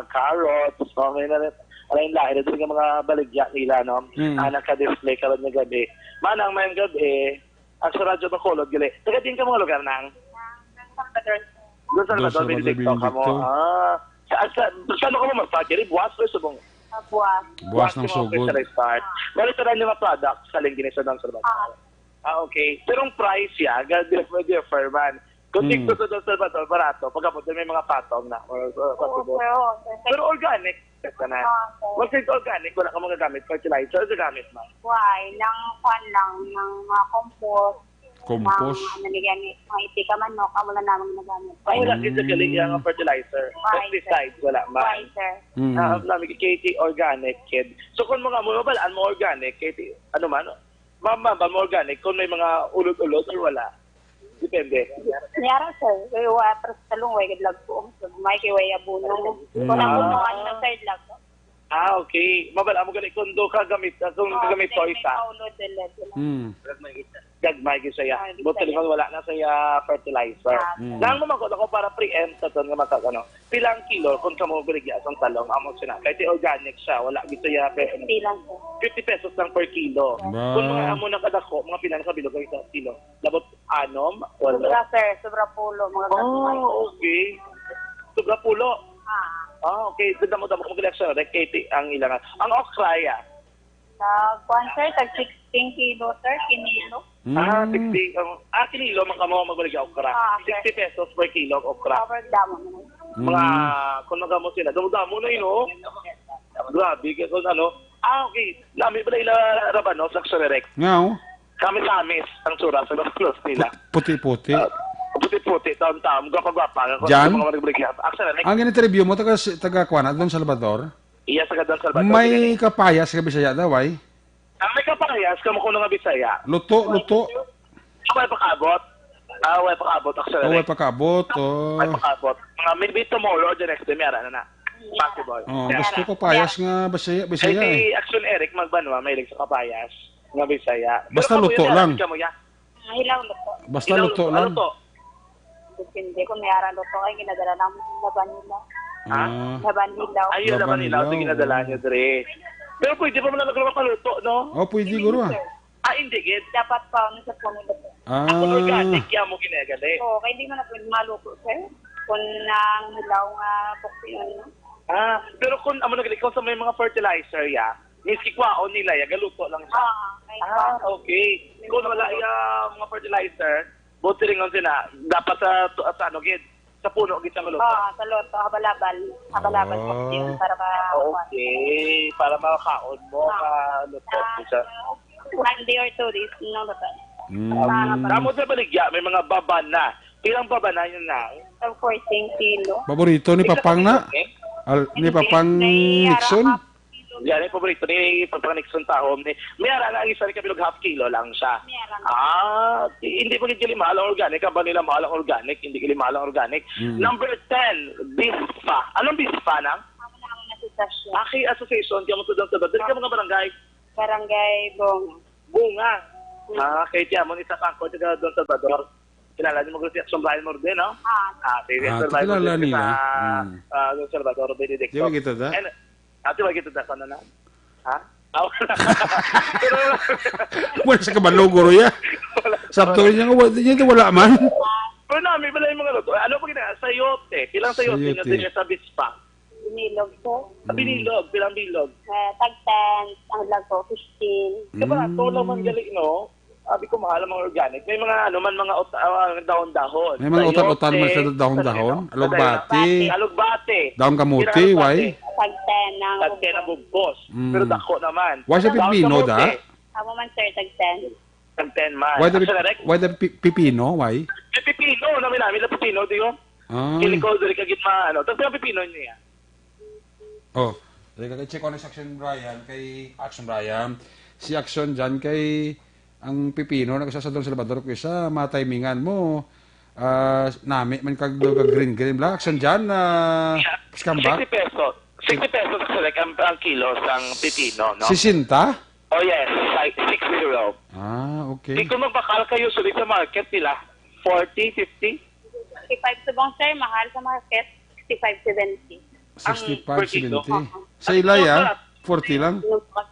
carrots, no? May na, ano yung lahi na diri nga mga baligya nila, no? Hmm. Ah, naka-display karon nga gabi. Manang, mayong gabi, ang sa Radyo Bacolod, gali. Taga din ka mga lugar, nang? San Salvador. Doon sa San Salvador, Salvador, Benedicto, Benedicto. Kamo. Ah, sa, sa, saan mo kamo magpa-, diri, buwas o subong? Ah, buwas. Buwas ng mga sugod. Specialized part. Bali, tanan yung mga products sa Lingginis sa San Salvador. Ah. Ah, okay. Pero ang price, ya, ga-, differ, differ man. Kung Hmm. dito sa San Salvador, barato. Pag abot, may mga patong na. Or, or, Oo, patubos. Sir, oo, sir. Pero organic, tanan. Ah, sir. Once it's organic, wala ka magagamit fertilizer, gagamit mo. Why? Nang, kwan lang, nang mga compost. Compost. Ang, ano, nila yan, eh, mga itik ka manok, amo lang naman ginagamit. Ah, wala Mm. gid sa gali iya nga fertilizer. Why, sir? Pesticide, wala man. Why, sir? Mm. Ah, nami kay ti organic kid. So, kung mga mo, mabalaan mo organic, kay ti, ano man, ma-, ma-, ba mo organic, kung may mga ulod-ulod or wala? Depende. Niyara, sir. Eh, wa, pero sa talong, way gid lagpo. So, may kay way abono. Mm. Kung ang Ah. kumuha, ano, sir, lagpo. Ah, okay. Mabal-an mo gani kung do ka gamit, ah, kung Oo, gamit ko then isa. May paulo, then, then, then. Hmm. Gagmay gyud siya. Ah, Buti gagmay. Naman wala na siya fertilizer. Ah, Mm. Nang mamako na ko para preempt sa ton nga maka-, ano, pila ang kilo kung kamo baligya sa talong, amo sina. Kay ti organic siya, wala gyud siya pe-, Fifty lang po. Fifty pesos lang per kilo. Ba? Kung mga amo na kadako, mga pila na kabilog ang isa kilo? Labot anom? Walo? Sobra, sir. Sobra pulo, mga gagmay. Oh, okay. Sobra pulo? Ah. Ah, okay. Damo-damo kung mag-election, rek, kay ti-, ang ilang, ang okra, ya? Sa kwan, sir, tag sixteen kilo, sir, kinilo. Ah, Mm. Sixty, um, ah, kinilo, man kamo, magbalik ang okra. Ah, sir. Sixty pesos per kilo ang okra. Covered damo. Mga, Mm. kung magamo sila, damo-damo na yun, oh. Grabe, kaya kung ano. Ah, okay. Nami pala ila Rabanos, ang Solerec. Nga, oh. Kamis-amis ang tsura sa Rabanos nila. Put-, puti-puti. Ah, puti-puti, taon-taon, gwapa-gwapa. Jan? Ang mga magbalik yan. Ang Solerec. Ang in-interview mo, taga, taga kuwan, Don Salvador? Iya, taga Don Salvador. May kapayas ka Bisaya daw, ay? Ang may kapayas, kamo kuno nga Bisaya. Luto, luto. Ah, way pakaabot. Ah, way pakaabot, actually. Oh, way pakaabot, oh. Way pakaabot. Mga maybe tomorrow or the next day, may ara na na. Possible. Oh, may ara. Gusto ko payas nga Bisaya, Bisaya, eh. Ay, si Action Eric Magbanwa, may sa kapayas nga Bisaya. Basta luto lang. Kamo ya. Ah, hilaw luto. Basta luto lang. Depende kung may ara luto, ay ginadala ng laban nila. Ah. Laban hilaw. Ayun, laban hilaw, sige, nadala niyo, dre. Pero pwede pa man na magpaluto, no? Oh, pwede, guro, ah. Ah, hindi, gid. Dapat pa, ano, sa puno luto. Ah. Ako, organic, kaya mo ginagali. Oo, kaya hindi mo na pwede maluto, sir. Kung nang hilaw nga puksiyon, no? Ah, pero kung amo na gali, kung sa may mga fertilizer, ya, miski kwaon nila, ya, galuto lang siya. Ah, may kwaon. Ah, okay. Kung wala, ya, mga fertilizer, buti rin ang sina, dapat sa, sa ano, gid, sa puno, gid, sa galuto. Ah, sa luto, habal-habal. Habal-habal, ah, puksiyon para ma-, okay, para makaon mo, ah, maluto mo siya. One day or two days, no, dapat. Mm. Para ma- Tamo sa baligya, may mga baba na. Pilang baba na yun na? Of course, same kilo. Paborito ni Papang na? Al-, ni Papang Nixon? Yan, yung paborito ni Papang Nixon Tahom. Ni, may ara na ang isa ni Kabilog, half kilo lang siya. May ara na. Ah, di- hindi pa gid mahal ang organic. Ang ba nila mahal ang organic? Hindi gid mahal ang organic. Mm. Number ten, Bispa. Anong Bispa, nang? Ako na ang association. Ah, kay association, kaya mo to doon sa, dali ka mga barangay. Barangay Bong. Bunga. Hmm. Ah, kay Tiamon, isa ka angkol, taga Don Salvador. Kilala niyo mo si Action Brian Morde, no? Ah. Ah, si Ah, Action Brian kilala Morde, nila. Sa, hmm, ah, Don Salvador, Benedicto. Di ba kita da? And, ah, di ba kita da, ano na? Ha? Ah, wala. Pero wala sa kabalo, guro, ya. Wala. Sakto niya nga, wala, niya wala man. Pero nami, wala yung mga luto. Ano pa gina-, sayote. Pilang sayote nga sayote. Din sa Bispa? Binilog, sir. Ah, binilog. Pilang bilog? Eh, tag ten, ang lagko, fifteen. Kabarato lang man gali, no? Abi ko, mahal ang mga organic. May mga, ano man, mga ut-, ah, dahon-dahon. May mga utan-utan man siya, dahon-dahon. Sayote, ano? Alugbati. Alugbati. Dahon kamote, why? Tag ten ang bugkos. Tag ten ang bugkos. Mm. Pero dako naman. Why sa pipino, da? Amo man, sir, tag ten. Tag ten man. Why the, why the pi-, pipino? Why? May pipino, nami-nami na pipino, di yun? Ah. Kini ko, dali ka gid ma-, ano. Tapos ang pipino niya. Oh, dali ka, check ko na si Action Brian, kay Action Brian. Si Action dyan kay ang pipino, nagsa sa Don Salvador, kung isa, matimingan mo. Ah, nami man kag, kag green, green, bla. Action dyan, ah, Skamba? Sixty pesos. Sixty pesos, sir, ang, ang kilo sang pipino, no? Sisenta? Oh, yes. Six zero. Ah, okay. Di ko magbakal kayo, sulit sa market nila. Forty, fifty? Sixty-five subong, sir. Mahal sa market. Sixty-five, seventy. Ang per kilo? Sixty-five, seventy. Sa ila, ya? Forty lang?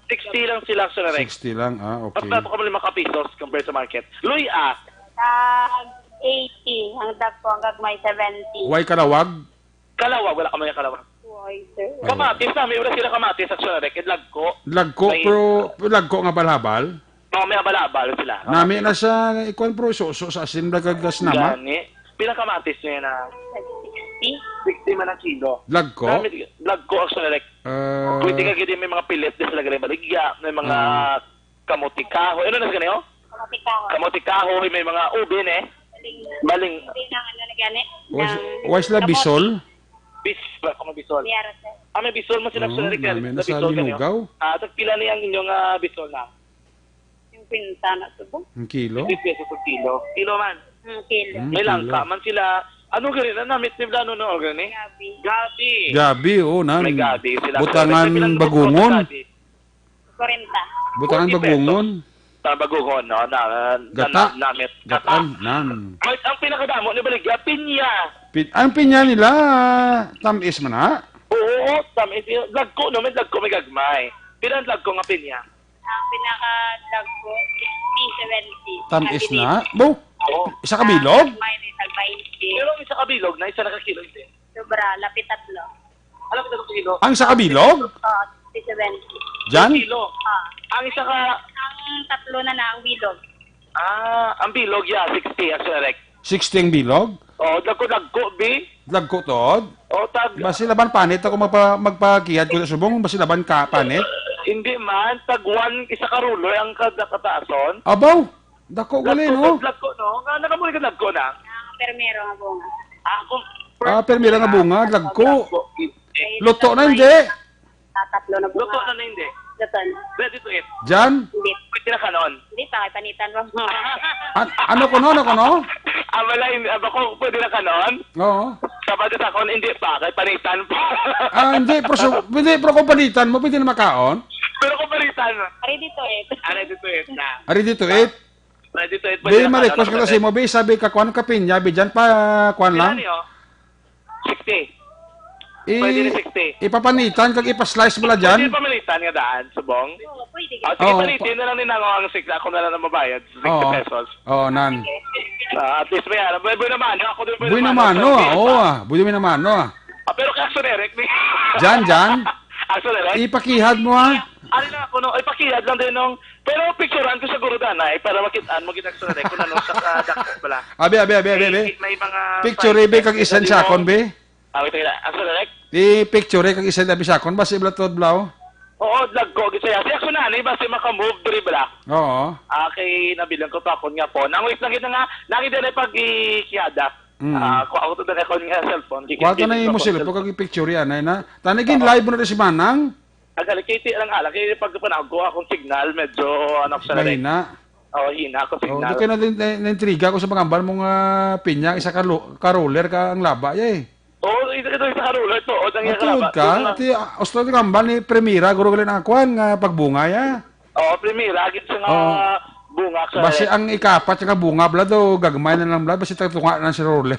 Sixty lang sila, sir, Rex. Sixty lang, ah, okay. Mas nato kami lima ka pisos compared sa market. Luy, ah. Tag eighty. Ang dagko, ang gagmay, seventy. Why kalawag? Kalawag, wala ka man kalawag. Why, sir? Kamatis na, may wala sila kamatis, actually, Rex. Lagko. Lagko, pero lagko nga balhabal? Oh, may habal-habal sila. Nami na sa, ikuan, pero suso sa asin, bla, kag gas naman. Gani. Pila kamatis niya na? Sixty. Sixty man ang kilo. Lagko? Nami, lagko, actually, Rex. Ah. Pwede ka gid may mga pilit, di sila galing baligya, may mga kamote kahoy. Ano na sa kaniyo? Kamote kahoy. Kamote kahoy, may mga ubi, eh. Baling. Baling. Hindi na, ano na gani? Why, why sila bisol? Bis-, wala ko mabisol. Miyara, sir. Ah, may bisol mo sila, oo, sir, nami na sa bisol kaniyo. Linugaw. Ah, tagpila ni ang inyong, ah, bisol na? Yung kwinta na subong. Ang kilo? Fifty pesos per kilo. Kilo man. Mm, kilo. Mm, may langka man sila. Ano gani na namit ni Blano, no, gani? Gabi. Gabi. Gabi, oo, nan. May gabi sila. Butangan bagungon. Gabi. Kwarenta. Butangan bagungon. Forty pesos. Sa bagungon, no? Na, na, gata. Na, namit. Gata. Gatan, nan. May, ang pinakadamo ni baligya, pinya. Pin-, ang pinya nila, tamis man, ha? Oo, tamis. Lagko, no? May lagko, may gagmay. Pila ang lagko nga pinya? Ang pinakadagko, sixty, seventy. Tamis na? Bo? Oo. Isa ka bilog? May litag twenty. Pero ang isa ka bilog na isa na ka kilo, hindi. Sobra, lapit tatlo. Alam ko, tatlo kilo. Ang isa ka bilog? Oo, sixty, seventy. Jan? Kilo. Ah. Ang isa ka. Ang tatlo na na ang bilog. Ah, ang bilog, yeah, sixty, actually, Rex. Sixty ang bilog? Oo, dagko-dagko, bi. Dagko, tod? Oo, tag- Basi laban panit ako magpa-, magpakiyat ko sa subong, basi laban ka panit? Hindi man, tag one, isa ka ruler ang kada kataason. Abaw, dako gali, no? Dagko, no? Nga, nakamuli ka dagko na? Ang primero nga bunga. Ah, kung ah, primero nga bunga, dagko. Dagko. Luto na, hindi? Ah, tatlo na bunga. Luto na, hindi? Gatan. Ready to eat. Jan? Hindi. Pwede na kanon. Hindi pa, panitan mo. An-, ano ko no? Ano ko no? Ah, wala, hindi. Ah, bako, pwede na kanon? Oo. Sa budget ako, hindi pa. Kay panitan pa. Ah, hindi. Pero, so, hindi, pero kung panitan mo, pwede na makaon? Pero kung panitan. Ready to eat. Ah, ready to eat na. Ah, ready to eat? Ready to eat. Be, pwede na ma-request kanon, ka sa imo, be, sabi ka, kuan ka pinya, be, dyan pa, kuan lang. Pila niyo? Sixty. I-, Pwede na sixty. Ipapanitan kag ipa-slice mo la Pwede dyan? Pamalitan nga daan, subong? Oo, pwede. Ah, sige, Oo, palitin pa- na lang ni Nango ang sixty. Ako na lang ang mabayad. Sixty Oo. pesos. Oo, nan. Ah, at least may ano. Buhay, buhay naman. Ako din buhay Buhay naman, naman, no? Sa Ah, oo, Pilipinas. Ah. Buhay naman, no? Ah. Ah, pero kay Action Eric, ni- Jan, Jan? Action Eric? Ipakihad mo, ha? Ano na ako, no? Ipakihad lang din nung, pero picturean ko siguro, danay, para makitaan mo, ginagsunan ko na nung sa kadakot pala. Abi, abi, abi, abi, abi. May, may mga Picture, sign be, kag text isa sa sa imo. Akon, be. Ah, wait, wait. Ang sa direct? I-picture, eh, kag isend abi sa akon, basi bala to, bala, oh. Oo, lag ko, gid siya. Si Action na, ni, basi makamove diri, bala. Oo. Ah, kay nabilang ko to akon nga phone. Ang wait lang gid nga, lagi din ay pag-ikiada. Mm. Ah, ko ako to din akon nga cellphone. Di Kuha to na kay imo cellphone. Cellphone, kag i-picture yan, ay na. Tani, gin Oo. Live mo na si Manang? Ang alikiti lang ala, kay pag panago akong signal, medyo, ano, sa direct. Mahina. Oh, hina ako Oh, signal. Di kayo na din, na, naintriga ko sa pangambal mong, ah, pinya, isa ka lo-, ka roller ka ang laba, eh. Oo, ito, ito, isa ka roller to. O, ang Matuod kalaba. Ka? Doon lang. Ti, ah, gusto ko kambal ni Primera, guro galing ang kwan, nga pagbunga, ya. Oo, Primera, agit sa nga Oo. Bunga sa Basi ang ikapat nga bunga, bla, do, gagmay na lang, bla, basi tagtunga na si roller.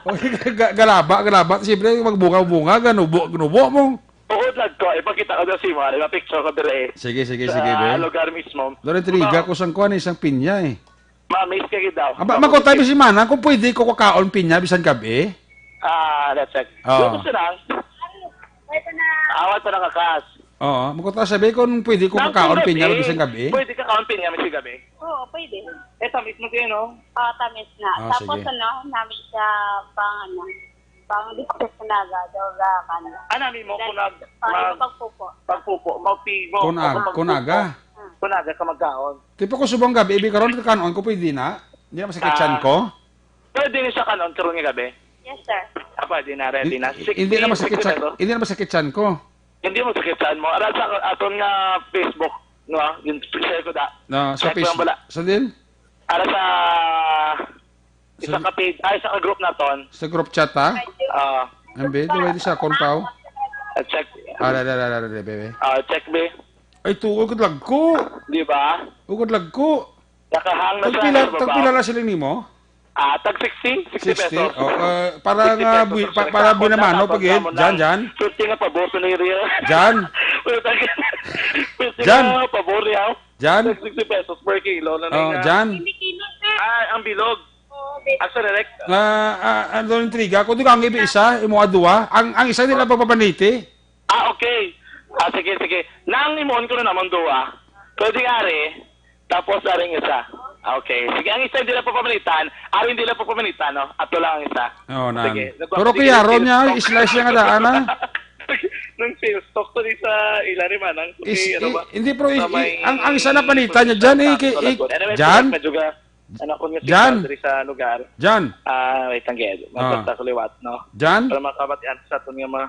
O, ga-, galaba, galaba. Siyempre, magbunga-bunga, ganubo, ganubo mo. Oo, lag ko. Ipakita ko daw si Mare. Ma-picture ko dire, eh. Sige, sige, Sa sige, be. Lugar mismo. Lord, intriga Diba? Ko sang kuan, isang pinya, eh. Ma-amaze ka gid daw. Aba, Tapos makutay si- si Manang kung pwede ko kakaon pinya bisan gabi. Ah, let's check. Oo. Gusto lang. Awal pa nakakas. Oo, makutay sabi kung pwede ko Nang kakaon kung pinya gabi, bisan gabi. Pwede kakaon pinya bisan gabi. Oo, pwede. Eh, tamis mo siya, no? Oo, tamis na. Ah, Tapos sige. Ano, namin siya pang ano, pang dito sa Naga, daw ga, ano. Ah, nami mo, Dahil, kunag, ah, mag-, yung pagpupo. Pagpupo, magpigo, Kunag-, pagpupo. Kunaga. Ah. Kunaga ka magkaon. Tipo ko subong gabi, ibi karon kakanon ko, pwede na? Hindi na masakit Ah. Tiyan ko? Pwede ni siya kanon karon nga gabi? Yes, sir. Ah, pwede na, ready na. Hindi, hindi na masakit sa, sixty pesos. Hindi na masakit tiyan ko. Hindi mo sakit tiyan mo. Ara sa aton nga Facebook, no? Yung share ko da. No, sa Check mo Facebook. Bala. Sa din? Ara sa isa Sa ka page, ay, sa ka group naton. Sa group chat, ha? Ah. Ang be, di ba di sa akon, pao? Ah, check. Ah, la, la, la, la, la, bebe. Ah, check, be. Ay, tuo, ugod lagko. Di ba? Ugod lagko. Nakahang na siya, Tagpila, ano ba? Tagpila na sila nimo? Ah, tag sixty, sixty Sixty? Pesos. Oh, eh, para Sixty nga pesos bui-, ang pa-, para salita. Buenamano, Tapos pag-, namon Jan, lang. Jan? Swerte nga pabor sa niriya. Jan? Swerte Jan? Nga pabor niya. Jan? Tag sixty pesos per kilo na Oh, nga. Jan? Ah, ang bilog. Ang sa direct. Ah, ah, ano, intriga ko. Di ka ang ibi isa, imo adwa. Ang, ang isa nila pagpapaniti. Ah, okay. Ah, sige, sige. Nang imuon ko na naman duwa. Pwede ari, tapos aring isa. Okay. Sige, ang isa hindi na papamanitan. Ari hindi na papamanitan, no? Ato lang ang isa. Oo, nan. Sige. Pero kuya, ron niya, slice niya nga daan, ah. Nang sales talk to di sa ila ni Manang. Is, Ano i-, ba? Hindi, pero i-, Sa i-, may ang, ang isa na panitan niya dyan, eh, sa ki-, i-, Anyway, Jan? Medyo ga-, ano ko nga Jan? Signal diri sa lugar. Jan? Ah, wait lang, gid. Ah. Mabasa ko liwat, no? Jan? Para makabatian sa aton nga mga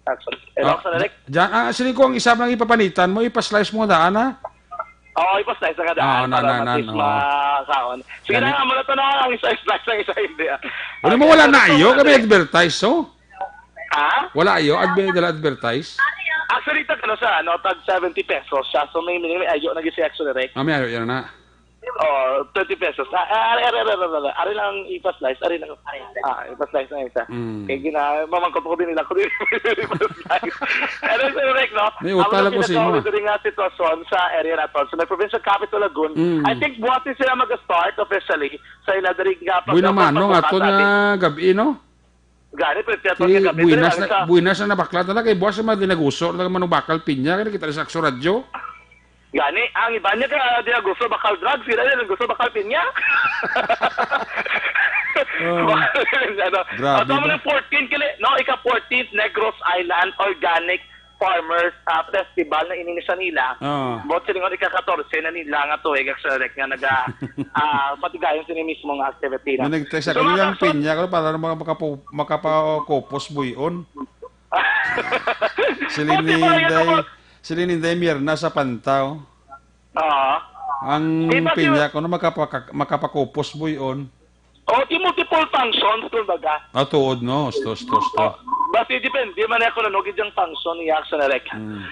Action. Hello, Ah, Sir Eric? Jan, ah, sini ko ang isa lang ipapanitan mo, ipa-slice mo daan, ha? Oo, ipa-slice ka daan Oo, na, para na, at na, least oo. Makaon. Sige Gani- na nga, muna to na ang isa slice ang isa hindi, ah. Wala mo, Okay, wala ano na to, iyo, Sir kami Eric? Advertise, so? Ha? Wala iyo, adver-, dala advertise? Actually, tag, ano siya, ano, tag seventy pesos siya. So, may, may, may ayo na gid si Action Direct. Ah, may ayo, yan na. Oh, twenty pesos. Ah, ah, ari, ari, ari, ari, ari. Ari lang ipa-slice, ari lang. Ah, ipa-slice na isa. Mm. Kaya gina-, mamangkot ko din nila kung di ipa-slice. Ano sa direct, no? May Amo utang na lang ko sa imo. Pinagkakaroon diri nga sitwasyon sa area naton. Sa may provincial capital, Lagun, Mm. I think buwas ni sila mag-start officially sa ila diri nga Buhay program naman, no? Nga pagbukas to na atin. Gabi, no? Gani, pero tiyato Si nga gabi, buwinas dali, na, sa buwinas na nabaklat na lang, kay buwas na madinaguso, lang manubakal pinya, kaya kita sa Akso Radyo. Gani, ang iba niya ka, di na gusto bakal drugs, sila din gusto bakal pinya. Oh. Ano, Grabe ang ba? Mga fourteen, kili, no, ika fourteenth Negros Island Organic Farmers, ah, Festival na ini ni sa nila. Oo. Buot silingon, ika-katorse na nila nga tuig, Action Direct, nga naga, ah, patigayon sini mismo nga activity na. May nag-text ako, So, mga "Yung kason- pinya ko para maka-, makapo-, makapakupos buyon." Si Buti pa yan Lininday, ako. Si Lininday Mirna sa Pantaw. Ah. Ang Di ba si pinya ko na makapaka-, makapakupos buyon. Oh, di multiple functions, kumbaga. Ah, tuod, no? Sto, sto, sto. Oh, basi depende man ako nanugid yung function ni Action Eric. Mm.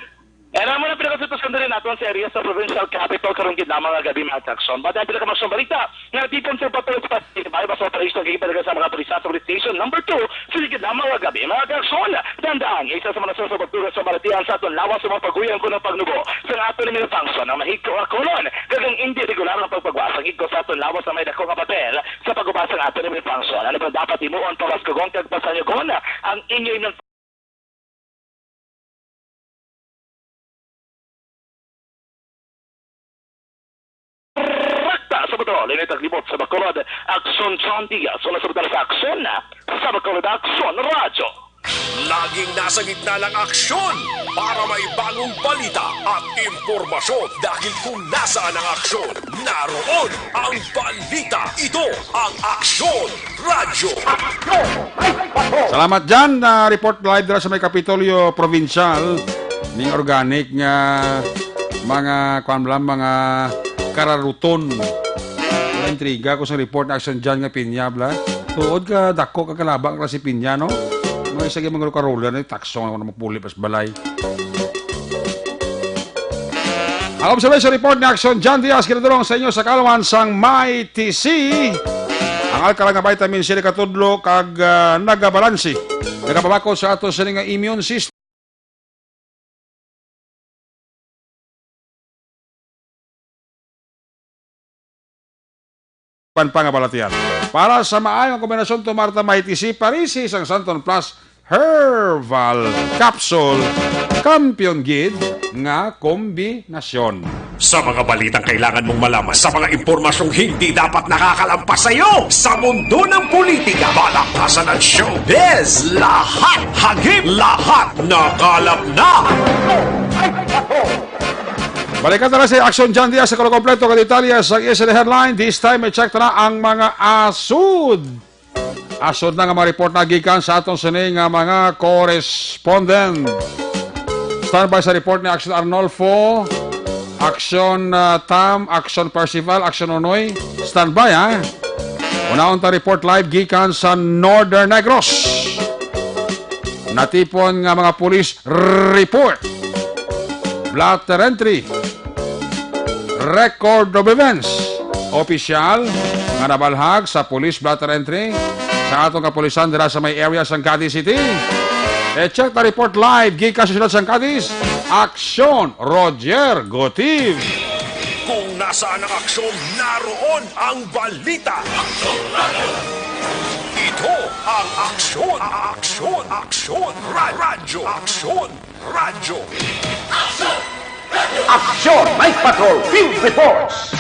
Era mo na pinakasituasyon diri naton sa area sa provincial capital karon gid na mga gabi, mga Jackson. Bata ang pinakamaksong balita nga tipon sa patuloy sa pagtibay basta operation kay talaga sa mga pulis sa police station number two sa gid na mga gabi, mga Jackson. Tandaan, isa sa mga susubatura sa balatian sa aton lawas sa mga paguyang kuno pagnubo sa aton ni function ang mahigko nga kolon kag ang indi regular nga pagpagwa sang igko sa aton lawas sa may dako nga papel sa pagubas sang aton ni function. Ano ba dapat himuon para mas kugon kag pasanyogon ang inyo inyong Rakta sa Bacolod, init ang libot sa Bacolod, Aksyon John Diaz, wala sa Bacolod Aksyon, sa Bacolod Aksyon Radyo. Laging nasa gitna ng aksyon para may bagong balita at impormasyon. Dahil kung nasaan ang aksyon, naroon ang balita. Ito ang Aksyon Radyo. Salamat dyan. Ah, report live dira sa may Kapitolyo Provincial. Ning organic nga mga, kuwan lang, mga kararuton. Mga intriga ko sa report na action dyan nga pinya, bla. Tuod ka, dako ka kalabang ka si pinya, no? Mga isa ka mga karola na takso nga mapuli pas balay. Ang observation report ni Action John Diaz, kinadulong sa inyo sa kaalaman sang Mighty C. Ang alkaline nga vitamin C nakatudlo kag, ah, nagabalansi. Nagapabakod sa ato sini nga immune system. Pan pangabalatian. Para sa maayong kombinasyon, tumar ta Mighty C, Parisi sang Santon Plus Herbal Capsule. Kampiyon gid nga kombinasyon. Sa mga balitang kailangan mong malaman, sa mga impormasyong hindi dapat nakakalampas sa iyo, sa mundo ng politika, palakpasan at showbiz, lahat hagip, lahat nakalap na. Balikan na lang si Action John Diaz sa kompleto nga detalye sa S L headline. This time, i-check na ang mga asud. Asod na nga mga report na gikan sa aton sini nga mga correspondent. Standby sa report ni Action Arnolfo, Action, ah, Tam, Action Percival, Action Onoy. Standby, ha? Unahon ta report live gikan sa Northern Negros. Natipon nga mga pulis report. Blotter entry. Record of events. Opisyal nga nabalhag sa police blotter entry sa aton kapulisan dira sa may area sang Cadiz City. E-check ta report live gikan sa siyudad sang Cadiz. Aksyon, Roger Gotiv. Kung nasaan ang aksyon, naroon ang balita. Ito ang aksyon, aksyon, aksyon, ra-, radyo, aksyon. Radyo. Aksyon! Night Patrol Field Reports!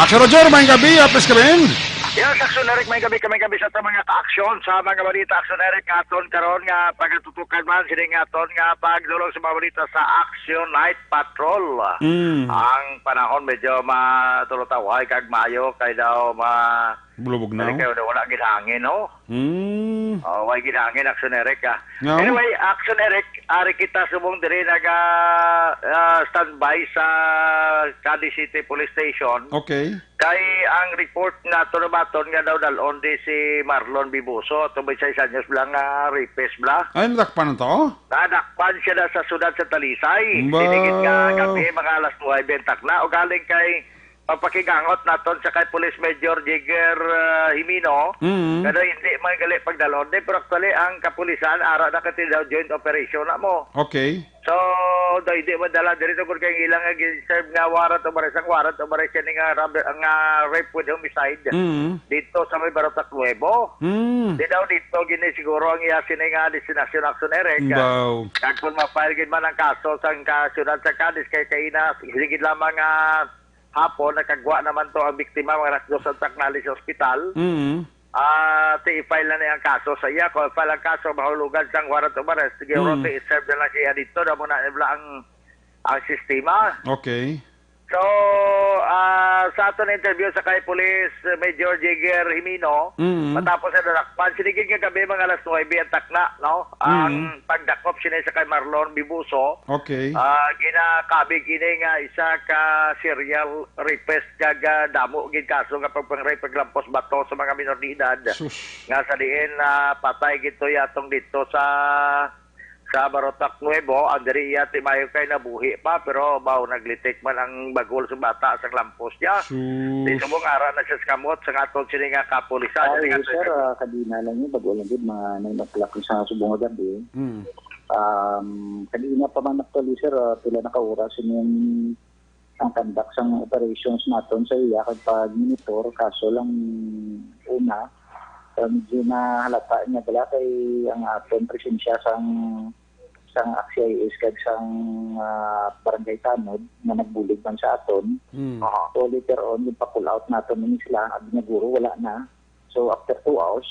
Aksyon, Roger, maayong gabi, apis kami. Yes, Aksyon Eric, maayong gabi, maayong gabi sa aton mga ka-aksyon sa mga balita, Aksyon Eric, nga aton karon nga pagatutukan man sini nga aton nga pagdulong sa mga balita sa Aksyon Night Patrol. Mm. Ang panahon medyo matulutawhay kag maayo kay daw ma- Bulubog na, Dali oh. Kayo, wala gid hangin, no? Hmm. Oh, wala gid hangin, Action Eric, ah. Nga, oh. Anyway, Action Eric, ari kita subong diri naga, ah, standby sa Cadiz City Police Station. Okay. Kay ang report nato nabaton nga daw dalon di si Marlon Bibuso, tubig sa isa news bla nga rapist bla. Ay, nadakpan na to? Nadakpan siya na sa siyudad sa Talisay. Ba- Sinigit nga gabi, mga alas nuwebe ang takna. O galing kay pagpakigangot naton sa kay Police Major Jigger, ah, Jimeno, Mm. kada hindi man gali pagdalon din, pero actually, ang kapulisan, ara na kati daw joint operation na mo. Okay. So, daw hindi madala diri tungkol kay ilang nga gin-serve nga warrant of arrest. Ang warrant of arrest yan nga, rab-, nga rape with homicide Mm. dito sa may Barotac Nuevo. Mm. Di daw dito gini siguro ang iya sini nga destinasyon, Action Eric. Baw. Kag kung ma-file gid man ang kaso sa, ka-, siyudad sa Cadiz, kay kaina, sige lamang nga hapon, nakagwa naman to ang biktima, mga alas dos ang taknali sa ospital. Mm. Ah, ti i-file na niya ang kaso sa iya. Kung i-file ang kaso, mahulugan siyang warrant of arrest. Siguro Mm. ti i-serve na lang siya dito. Daw mo na nila ang, ang sistema. Okay. So, ah, sa aton interview sa kay Police Major Jigger Jimino, Mm. matapos sa nadakpan, sinigig nga gabi mga alas nuebe ang takna, no? Ang Mm. pagdakop sini sa kay Marlon Bibuso, Okay. ah, ginakabig ini nga isa ka serial rapist kag, ah, damo gid kaso nga pagpangray paglampos bato sa mga minor de edad. Sus. Nga sa diin, ah, patay gid to yatong dito sa sa Barotac Nuevo, ang diri iya timayo kay nabuhi pa, pero baw naglitik man ang bagol sa bata sa lampos niya. Sus. Di subong ara na siya sa kamot sa aton sini nga kapulisan. Ay, Diri nga sir, ah, kadina lang yun. Bago lang yun, mga nine o'clock sa subong nga gabi. Mm. Um, kadina pa man actually, sir, ah, pila na ka oras yung ang conduct sang operations naton sa iya kag pag-monitor, kaso lang una, ah, medyo nahalata niya bala kay ang aton presensya sang, sang C I S kag sang, ah, Barangay Tanod nga nagbulig man sa aton. Mm. Aha. So, later on, yung pa-pull out naton ni sila, abi naguro, wala na. So, after two hours,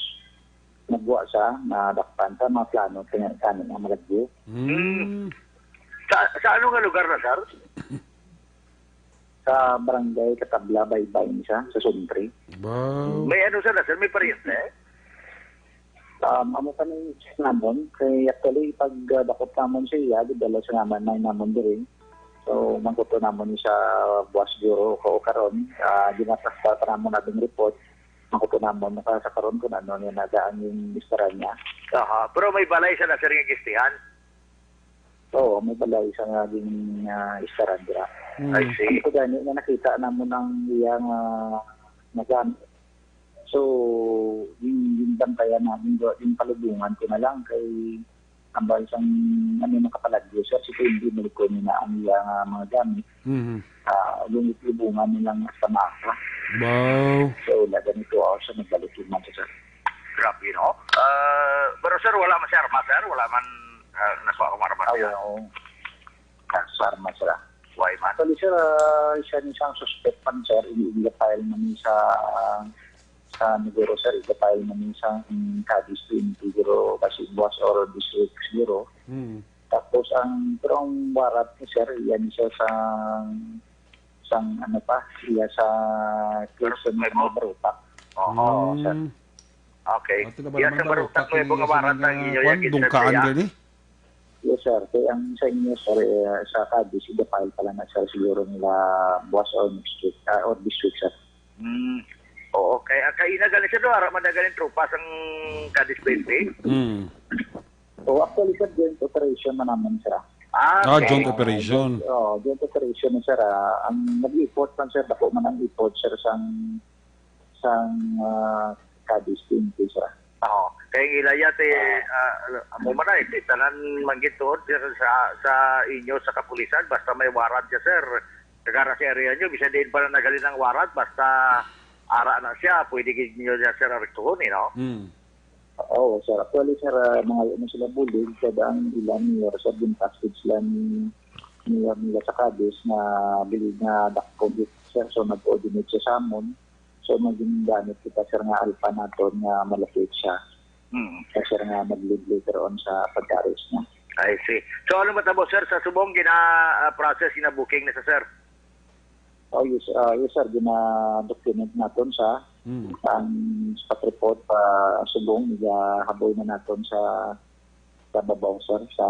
nagwa sa, nadakpan sa mga plano, kanya, kanya nga malagyo. Mm. Sa, sa ano nga lugar na, sir? Sa barangay Katabla, Baybay, ni siya, sa Suntri. Wow. May ano sa na, sir? May paryente? Um, amo pa ni check namon. Kay actually, pag, uh, dakop namon sa iya, di dala sa naman, may namon diri. So, mangkuto namon ni sa buwas siguro ko karon. Ah, ginatransfer pa namon natin report. Mangkuto namon, naka sa karon kung ano niya nadaan yung istorya niya. Aha. Pero may balay siya na, sir, nga gistihan? Oo, may balay sa nga gin, ah, istaran dira. Mm. I see. Ang pagani nga nakita namon ang iyang, ah, nagamit. So, yung, yung bantayan namin do, yung palubungan ko na lang kay ang balay sang ano, nakapalagyo, sir, si Kuya hindi malikon na ang iyang, ah, mga gamit. Mhm. Ah, yung itlubungan nilang sa masa. Wow. So, wala ganito ako sa nagbalik yung mga, sir. Grabe, no? Ah, pero, sir, wala man siya arma, sir? Wala man, ah, nakuha kong arma, sir? Ay, oo. Sa arma, sir, ah. Why man? Actually, sir, ah, siya ni siyang suspect man, sir. I-, i-file man ni sa, sa neguro, sir. I-file man ni sa, mm, Cadiz twenty, siguro, kasi buwas or this week, siguro. Hmm. Tapos, ang, pero ang warrant ni, sir, yan siya sa, sang, ano pa, siya sa Pero, Quezon may sa mo- Barotac. Oo, Hmm. sir. Okay. Ato na ba Iya naman sa ba, Barotac, may pati mga sa warrant mga ang inyo kwan, yan, sir, dungkaan kaya? Gani? Yes, sir. Kaya ang sa inyo, sir, eh, sa Cadiz, i-file pala na, sir, siguro nila buwas or next week, ah, or this week, sir. Hmm. Oo, kay, ah, kay ina gali siya do, ara man na galing tropa sang Cadiz twenty? Hmm. So, actually, sir, joint operation man naman, sir. Ah, Ah, okay. Joint Ah, operation. Joint, oh, joint operation, sir, ah. Ang nag-effort man, sir, dako man ang effort, sir, sang, sang, ah, Cadiz twenty, sir. Oo. Kay ang ilaya ti, ah, amo man ay, ti tanan manggituod, sir, sa, sa inyo sa kapulisan, basta may warrant siya, sir. Kagara sa area nyo, bisan diin pa na nagalin ang warrant, basta ara na siya, pwede gid nyo niya, sir, arestuhon, eh, no? Hmm. Oo, sir. Actually, sir, ah, nangayo na sila bulig, kada ang ilang mayor, sir, gintasted sila ni mayor nila sa Cadiz na bilib nga dakpo gid, sir. So, nag-coordinate siya sa amon. So, maging gamit kita, sir, nga alpha naton nga malapit siya. Hmm. Kaya, sir, nga mag-lead later on sa pagka-arrest niya. I see. So, ano matabo, sir, sa subong gina, ah, process, gina-booking na sa, sir? Oh, yes, ah, yes, sir. Gina-document naton sa Hmm. ang spot report pa subong, igahaboy na naton sa, sa babaw, sir, sa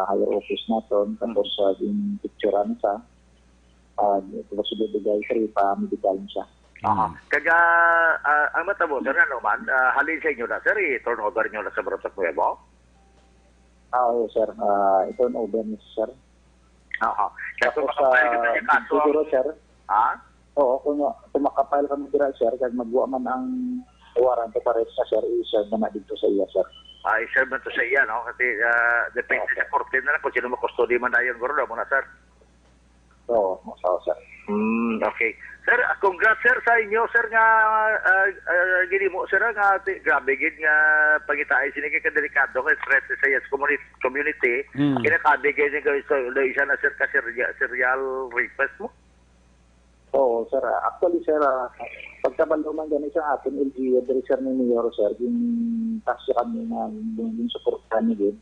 higher office naton. Tapos, Hmm. ah, yung picturean sa, ah, tapos ibibigay, sir, pa medical siya. Aha. Hmm. Kaga, ah, ang matabo, sir, ano man, ah, halin sa inyo na, sir, i-turnover nyo na sa Barotac Nuevo? Ah, oo, sir. Ah, i-turnover niya, sir. Oo. Kaya kung Tapos, makapile ka ah, sa kaso, siguro, ang sir. Ha? Oo, kung, kung makapile kami dira, sir, kag magwa man ang warrant of arrest na, sir, i-serve na na dito sa iya, sir. Ah, i-serve na to sa iya, no? Kasi, ah, depende Opo. sa korte na lang kung sino makustodi man dayon, guro, mo na, sir. Oo, oo, sir. Hmm, okay. Sir, ah, congrats, sir, sa inyo, sir, nga, ah, ah, ginimo, sir, nga ti-, grabe gid nga pangitain sini kay kadelikado kay threat sa iya sa community, community. Hmm. Kinakabi gid ni guys, so, isa na, sir, ka serial, serial rapist mo? Oo, sir. Ah, actually, sir, ah, pagkabalo man gani sa aton L G U, diri, sir, ni Mayor, sir, yung taas kami nga yung, yung suporta ni gid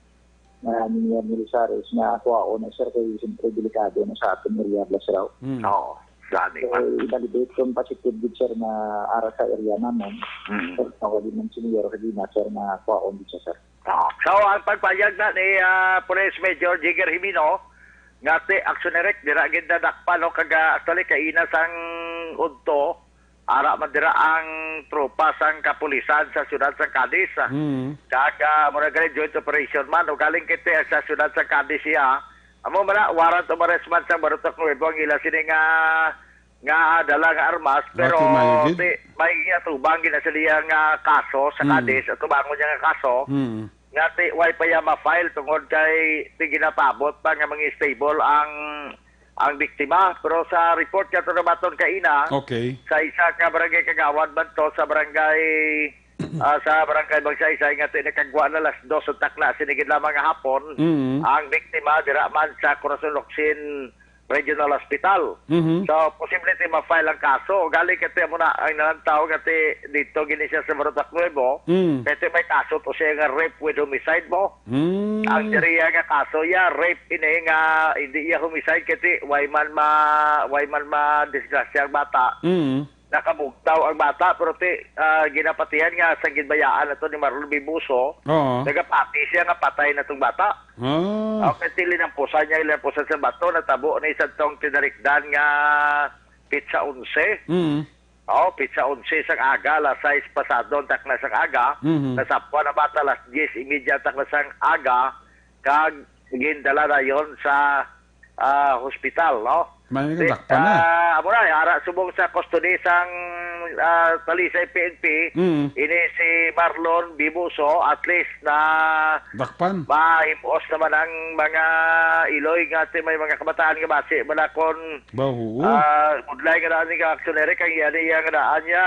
na ni Mayor Milisares nga kuwaon na, sir, kay siyempre delikado na sa aton area, Blasraw. Hmm. Oo. Gani So, man. I-validate kung positive gid, sir, na ara sa area namon. Mm. Sir, nawali man senior, hindi na, sir, na kuhaon gid siya, sir. Ah, so, ang pagpayag na ni, ah, Police Major Jigger Jimino, nga ti aksyon direct, dira gid nadakpan, no, kag, ah, actually, kaina sang udto, ara man dira ang tropa sang kapulisan sa siyudad sang Cadiz. Mm. Kag, ah, mura gani joint operation man, ugaling kiti sa siyudad sang Cadiz siya. Amo man na, warrant of arrest man sang Barotac Nuevo ang ila sini nga, nga dala nga armas, pero Bati mayo gid. ti, may atubang gina sa iya nga kaso sa Mm. Cadiz, atubangon niya nga kaso, Mm. nga ti, way pa iya ma-file tungod kay ti ginapabot pa nga mga stable ang, ang biktima. Pero sa report nga to nabaton kaina, Okay. sa isa ka barangay kagawad man to sa barangay, ah, sa barangay Magsaysay nga ti nakagwa na alas dos sa takna, sinigid lamang nga hapon, Mm. ang biktima dira man sa Corazon Locsin Regional Hospital. Mhm. So, posible ti ma-file ang kaso. Galing kay ti amo na ang nalantaw nga ti dito gini siya sa Barotac Nuevo. Mm. Kay ti may kaso to siya nga rape with homicide mo. Mm. Ang diriya nga kaso, ya, rape ini nga hindi iya homicide kay ti way man ma-, way man ma-disgrasya ang bata. Mm. Nakabugtaw ang bata, pero ti, ah, ginapatihan nga sa ginbayaan ato ni Marlon Bibuso, Oo. nagapati siya nga patay na tong bata. Ah. Okay, ti linampusan niya, linampusan sa bato, natabo ni sa tong tinarikdan nga pitsa onse. Mm. Oh, pitsa onse sang aga, alas sais pasado, ang takna sang aga. Mhm. Nasapwan ang bata, alas diyes y media, ang takna sang aga, kag gindala dayon sa, ah, hospital, no? May Di, nadakpan na. ah, amo na, ara subong sa custody sang, ah, Talisay P N P, Mm. ini si Marlon Bibuso, at least na Dakpan. mahimos naman ang mga iloy nga ti may mga kabataan nga basi man akon, Ba, oo. ah, budlay nga daan ni ka aksyon, Eric, ang iya, iya nga daan niya,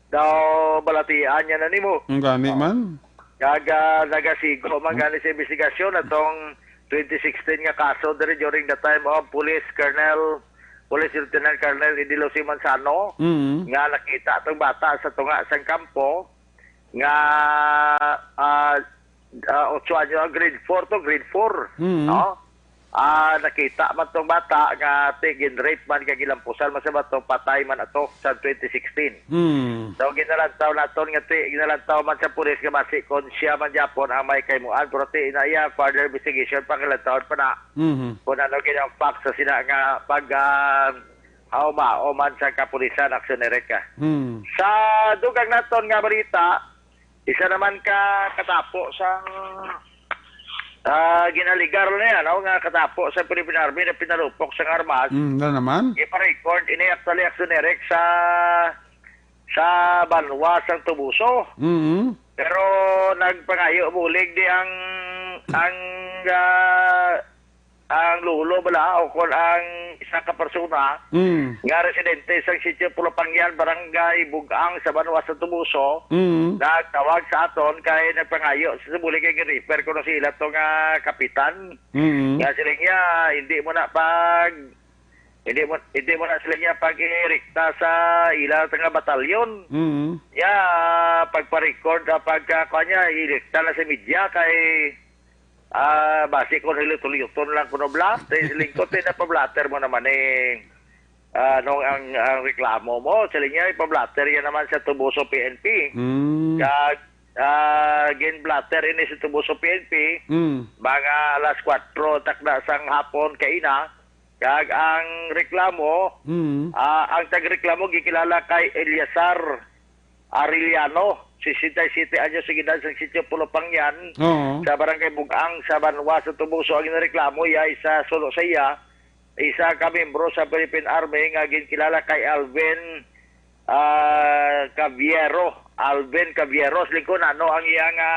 daw balatian niya na nimo. Ang gani Oh. man. Kag, ah, nagasigo man gani sa investigasyon atong twenty sixteen nga kaso diri during the time of Police Colonel, Police Lieutenant Colonel Idilo C. Manzano, Mm. nga nakita tong bata sa tunga sang kampo nga, ah, ah, otso anyo, grade four to, grade four, Mm. no? Ah, nakita man tong bata nga ti-, gin-rape man kag gilampusan man sa bato, patay man ato sa twenty sixteen. Hmm. So, ginalantaw naton nga ti-, ginalantaw man sa pulis nga basi kon siya man gyapon ang may kahimuan, pero ti na iya further investigation, pangilantawon pa na Mhm. kung ano gid ang facts sa sina nga pag, ah, hauma-, human sa kapulisan, Aksyon Erika. Hmm. Sa dugang naton nga balita, isa naman ka katapo sang, ah, ginaligar niya, no, nga katapo sa Philippine Army na pinalupok sang armas. Mm, na naman? Ipa-record ini actually, Aksyon Eric, sa, sa banwa sang Toboso. Mm. Pero nagpangayo bulig di ang, ang, ah, ang lolo bala o kon ang isa ka persona Mm. nga residente sa Sitio Pulapangyan, Barangay Bug-ang sa banwa sa Toboso, Mm. nagtawag sa aton kay nagpangayo sa bulig kay refer ko na sila to nga kapitan. Mm. Nga sila niya, hindi mo na pag, hindi mo, hindi mo na sila niya pag-irekta sa ila nga batalyon. Mm. Ya, pagpa-record, ah, pagka, kuwan niya, irekta na sa media kay Ah, basi kung hilot-hiloton lang kuno bla, te, lingkod, te, napablatter mo naman eh. Ah, nung ang, ang reklamo mo, sila niya, ipablatter yan naman sa Toboso P N P. Mm. Kag, ah, gin-blatter ini sa Toboso P N P, Mm. mga alas kwatro takna sang hapon kaina, kag ang reklamo, Mm. ah, ang tagreklamo gikilala kay Eliazar Arellano, sesenta y siete anyos sa edad, sa Sitio Pulapangyan, Oo. sa Barangay Bug-ang, sa banwa sa Toboso. Ang nireklamo iya, isa suno sa iya, isa ka miyembro sa Philippine Army nga ginkilala kay Alvin, ah, Caviero. Alvin Caviero, siling ko, nano ang iya nga,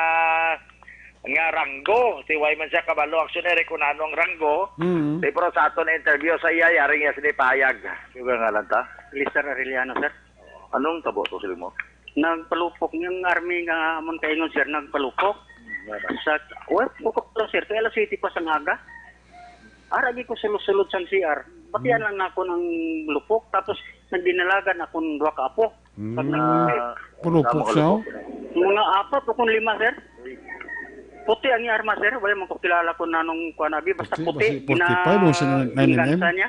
nga ranggo. Ti way man siya kabalo, Aksyon Eric, kung nano ang ranggo. Mm. Ti, pero sa aton interview sa iya, yari niya sini pahayag. Sige, ngalan ta? Lester Arellano, sir. Anong tabo to, sila mo? Nagpalupok niyang army nga amon kaingon, sir, nagpalupok. Sa, well, pukok lang, sir. Kaya alas siyete pa sa aga. Ara, di ko sulod-sulod sa C R. Batian Hmm. lang na ako ng lupok. Tapos, nagdinalagan ako ng duha ka apo. Hmm. Pag nag- Ah, Pulupok tama ka, siya, oh. Lupok. Mga apat o kung lima, sir. Puti ang arma, sir. Wala man ko kilala kung nanong kuan abi. Basta Puti, puti. basi forty-five o sa Gina-, nine M M? gingansa niya.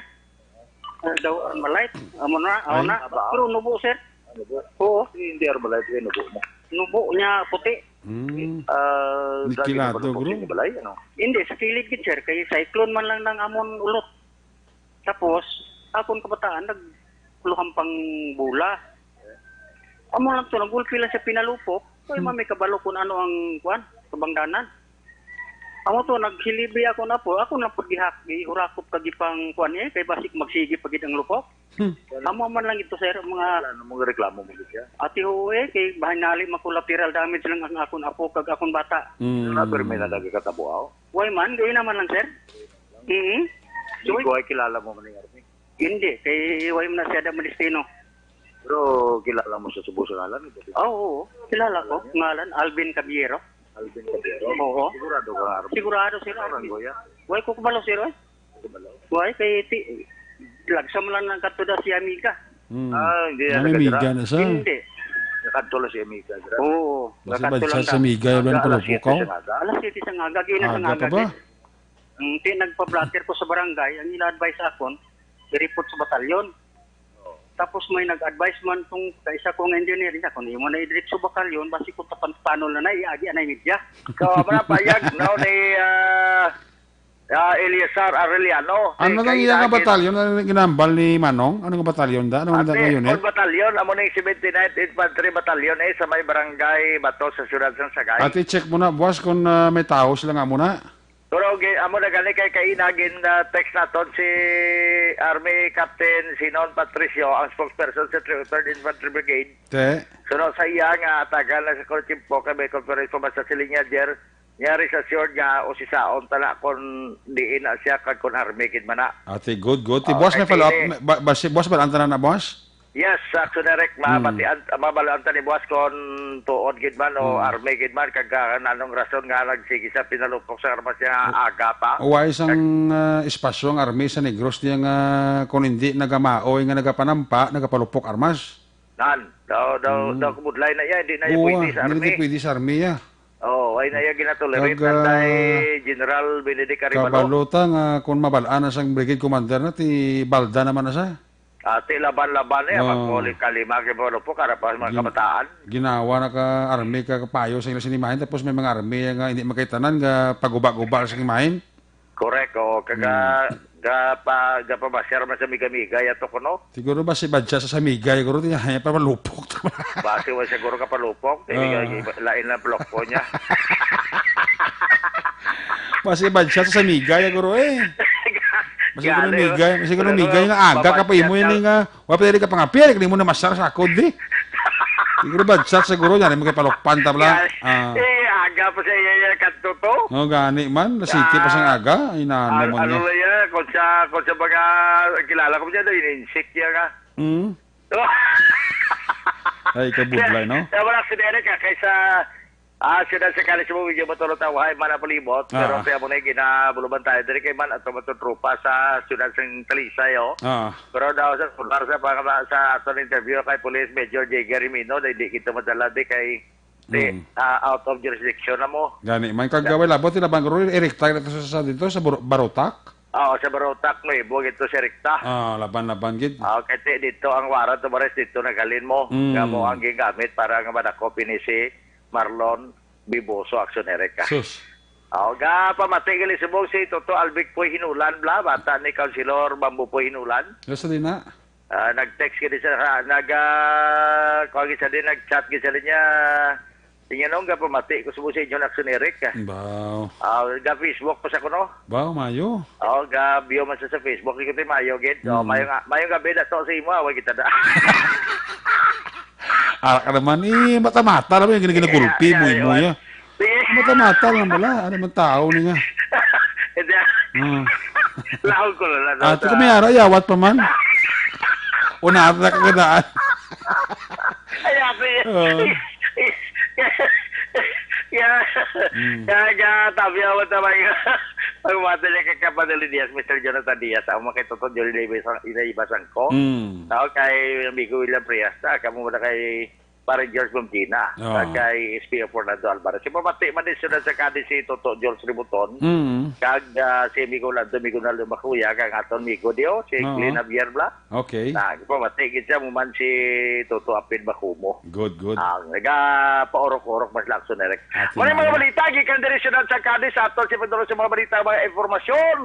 Ah, daw Armalite. Amo na, amo Ay. na. Aba. Pero nubo, sir. Ano ba? Oo. Hindi Armalite, eh, nubo mo. Nubo niya puti. Hmm. Ah, dati Nikilado, na ba bro. Sa balay, ano? Hindi, sa kilid gid, sir. Kay cyclone man lang nang amon ulot. Tapos, akon kabataan, nagluham pang bola. Amo lang to, nagulpi lang siya pinalupok. Kay Hmm. man may kabalo kung ano ang, kuan, kabangdanan. Amo to, naghilibi ako na po. Ako na po gihak, gihurakop kag ipang kuan eh, kay basig magsigi pa gid ang lupok. Hmm. Amo man lang ito, sir, mga Ano mong reklamo mo siya? Ati ho eh, kay bahay nali ma-collateral damage lang ang akon apo kag akon bata. Hmm. Wala, pero may nalaga ka tabuaw? Why man? Gayon naman lang, sir. Mm-hmm. Hindi Joy? Ko ay kilala mo man ni Army. Hindi, kay why man na siya da Malistino. Pero kilala mo sa Cebu sa ngalan? Oo, oo. Kilala ko. Ngalan, Alvin Caballero. Alvin Caballero? Oo. Sigurado ka nga, Army? Sigurado, sir. Ano, Army? Rangoya? Why ko kabalo, sir, eh? Kabalo? Why? Kay ti, lagsa mo lang ng katuda si Amiga. Hmm. Ah, hindi yan Ang nagkadira? Amiga na siya. Hindi. Nakadto lang si Amiga, dira? Oo. Basta Nakadto bad lang sa ka. Amiga, Aga, wala alas palupok siyete ko. Sa aga. Alas siyete sa aga, gina sa Aga aga, pa ba? Gid. Ang ti-, nagpa-blotter ko sa barangay, ang ila-advise sa akon, i-report sa batalyon. Tapos may nag-advise man tong kaisa kong engineer, niya, kung imo na i-direct sa batalyon, basi kung tapan-, paano na na, iagi anay media. So, amo na payag, no, ni, ah, ah, Eliasar Arellano. Ano Kay nang iya nga kainagin batalyon na ginambal ni Manong? Ano nga batalyon da? Ano nga Ate, unit? All batalyon, amo ni seventy-ninth Infantry Battalion, eh, sa may barangay Bato sa siyudad sang Sagay. Ate, check mo na, boss, kung, ah, may tao sila nga muna. Pero gi-, amo na gani kay kaina gin, ah, text naton si Army Captain Sinon Patricio, ang spokesperson sa three oh third Infantry Brigade. Te. Suno sa iya nga atagan na sa Corinthimpo kay may conference pa man sa siling niya, Jer, niya rest assured nga usisaon tala kon diin na siya kag kon army gid man na. Ate, good, good. Ti Oh, boss, may kay follow up. Pili. May, ba, ba, si boss, ba ang tanan na, boss? Yes, actually, Rick, Hmm. mabatian, mabalaan ta ni Boss kon tuod gid man o Hmm. army gid man, kag, ah, anong rason nga nagsige sa pinalupok sa armas niya Ah, aga pa? Why sang, Kag ah, espasyo ang army sa Negros niya nga kung hindi nagamaoy nga nagapanampa, nagapalupok armas? Nan, daw, daw, Hmm. daw kumudlay na iya, hindi na iya Oo, pwede ah, sa hindi army. na pwede sa army, ah. Oo, ay na iya ginatolerate Kag, ah, nanday General Benedict Arevalo. Kabalota nga kung mabalaan na sang brigade commander na, ti balda naman na siya. Ati laban-laban eh, Oo. Magkulit kalima kay Polo po, karapas mga Gin-, kabataan. Ginawa na ka army ka kapayo sa ila sinimahin, tapos may mga army nga hindi magkaitanan, nga paguba-guba sa sinimahin. Correct, oo. Kaga, Hmm. ga pa, ga pa masyar man sa Migay-Migay ato ko, no? Siguro ba si Badya sa, sa Migay, siguro niya, ay, pa malupok. Basi wa siguro ka palupok, eh, Ah. Lain lang blok po niya. Basi Badya sa, sa Migay, siguro eh. Basi ko Gani, namigay, basi ko wala namigay naman. nga aga ka pa imo Mabagyan ini daw. Nga, wa pa diri ka pangapir, kani mo na masar sa akod, di? Siguro bad shot siguro, yan, mo kay palukpan ta bala. Gani. Ah. Eh, aga pa sa iya, iya, kadto to. Oh, gani man, alas siyete pa sang Ah, aga, ay, nano al-, man ano niya. Na iya, kung sa, kung sa mga kilala ko siya, daw, ininsik niya nga. Mm. Ay, kabudlay, no? Kaya wala si Derek, ah, kaysa Ah, siyudad sa Cali, Cebu, medyo matulog ang wahay, man ang palibot. Pero Ah. kaya mo na yung ginabuluban tayo. Diri kay man, ato matutrupa sa siyudad sa Talisay, oh. Ah. Pero daw sa solar sa, pang-, sa ato interview kay Police Major J Gary Mino, na hindi kita madala di kay, di, Mm. ah, out of jurisdiction na mo. Gani, man kag Ga- gawin labot, sila bang guro, irekta na to sa, sa dito, sa Bur-, Barotac? Oo, sa Barotac, Nuevo, ito sa Recta. Ah, laban-laban gid. Ah, kay ti-, dito ang warrant of arrest, dito naghalin mo. Mm. Nga mo ang gingamit para nga madakop ini si Marlon Biboso, aksyonere ka. Sus. Oh, ga pamati gali subong si Toto Albic Poy Hinulan, bla, bata ni Councilor Bambo Poy Hinulan. Yes, di na. Ah, nag-text gid sa, nag, ah, kuwan gid sa din, nag-chat gid sa din niya. Inyo nung ga pamati ko subong sa inyo na aksyonere ka. Baw. Ah, ga Facebook pa sa kuno. Baw, mayo. Oh, ga view man sa, sa Facebook, ikaw ti mayo gid. Oh, Mm. mayo nga, mayo gabi na to sa imo, ah, wa kita da. Ah, ka naman, eh, mata-mata naman yung ginaginagulpi Ay, mo, ay, imo, ay, ya. Sige. Mata-mata lang bala. Ano man tao ni nga? Hindi. Ah. Laog ko lang, Ah, no, ito sa kami, ara, yawat pa man. Una, ata na kagadaan. Ay, ako yun. Oo. Ya, ya, Mm. ya, ya, tabi ako sa mga, ang mga talaga kay Kapanalo Diaz, Mister Jonathan Diaz, ang mga kay Toto Johnny Iba-, Iba Sangko. Mm. Ako kay amigo William Priasta, kamo wala kay Pare George Bomgina, Oo. kag kay S P O Fernando Alvarez. Si pamati man ni Siyudad sa Cadiz si Toto George Ributon, Mm. kag, ah, si Amigo Lando, Amigo Naldo Makuya, kag aton amigo diyo, si Oo. Glenn Javier Bla. Okay. Na, pamati gid siya mo man si Toto Apid Makumo. Good, good. Ang nagapaurok-urok mas lakso, Eric. Ati Muna mga Maya. balita, gikan diri Siyudad sa Cadiz, sa aton si Pedro sa mga balita, mga impormasyon.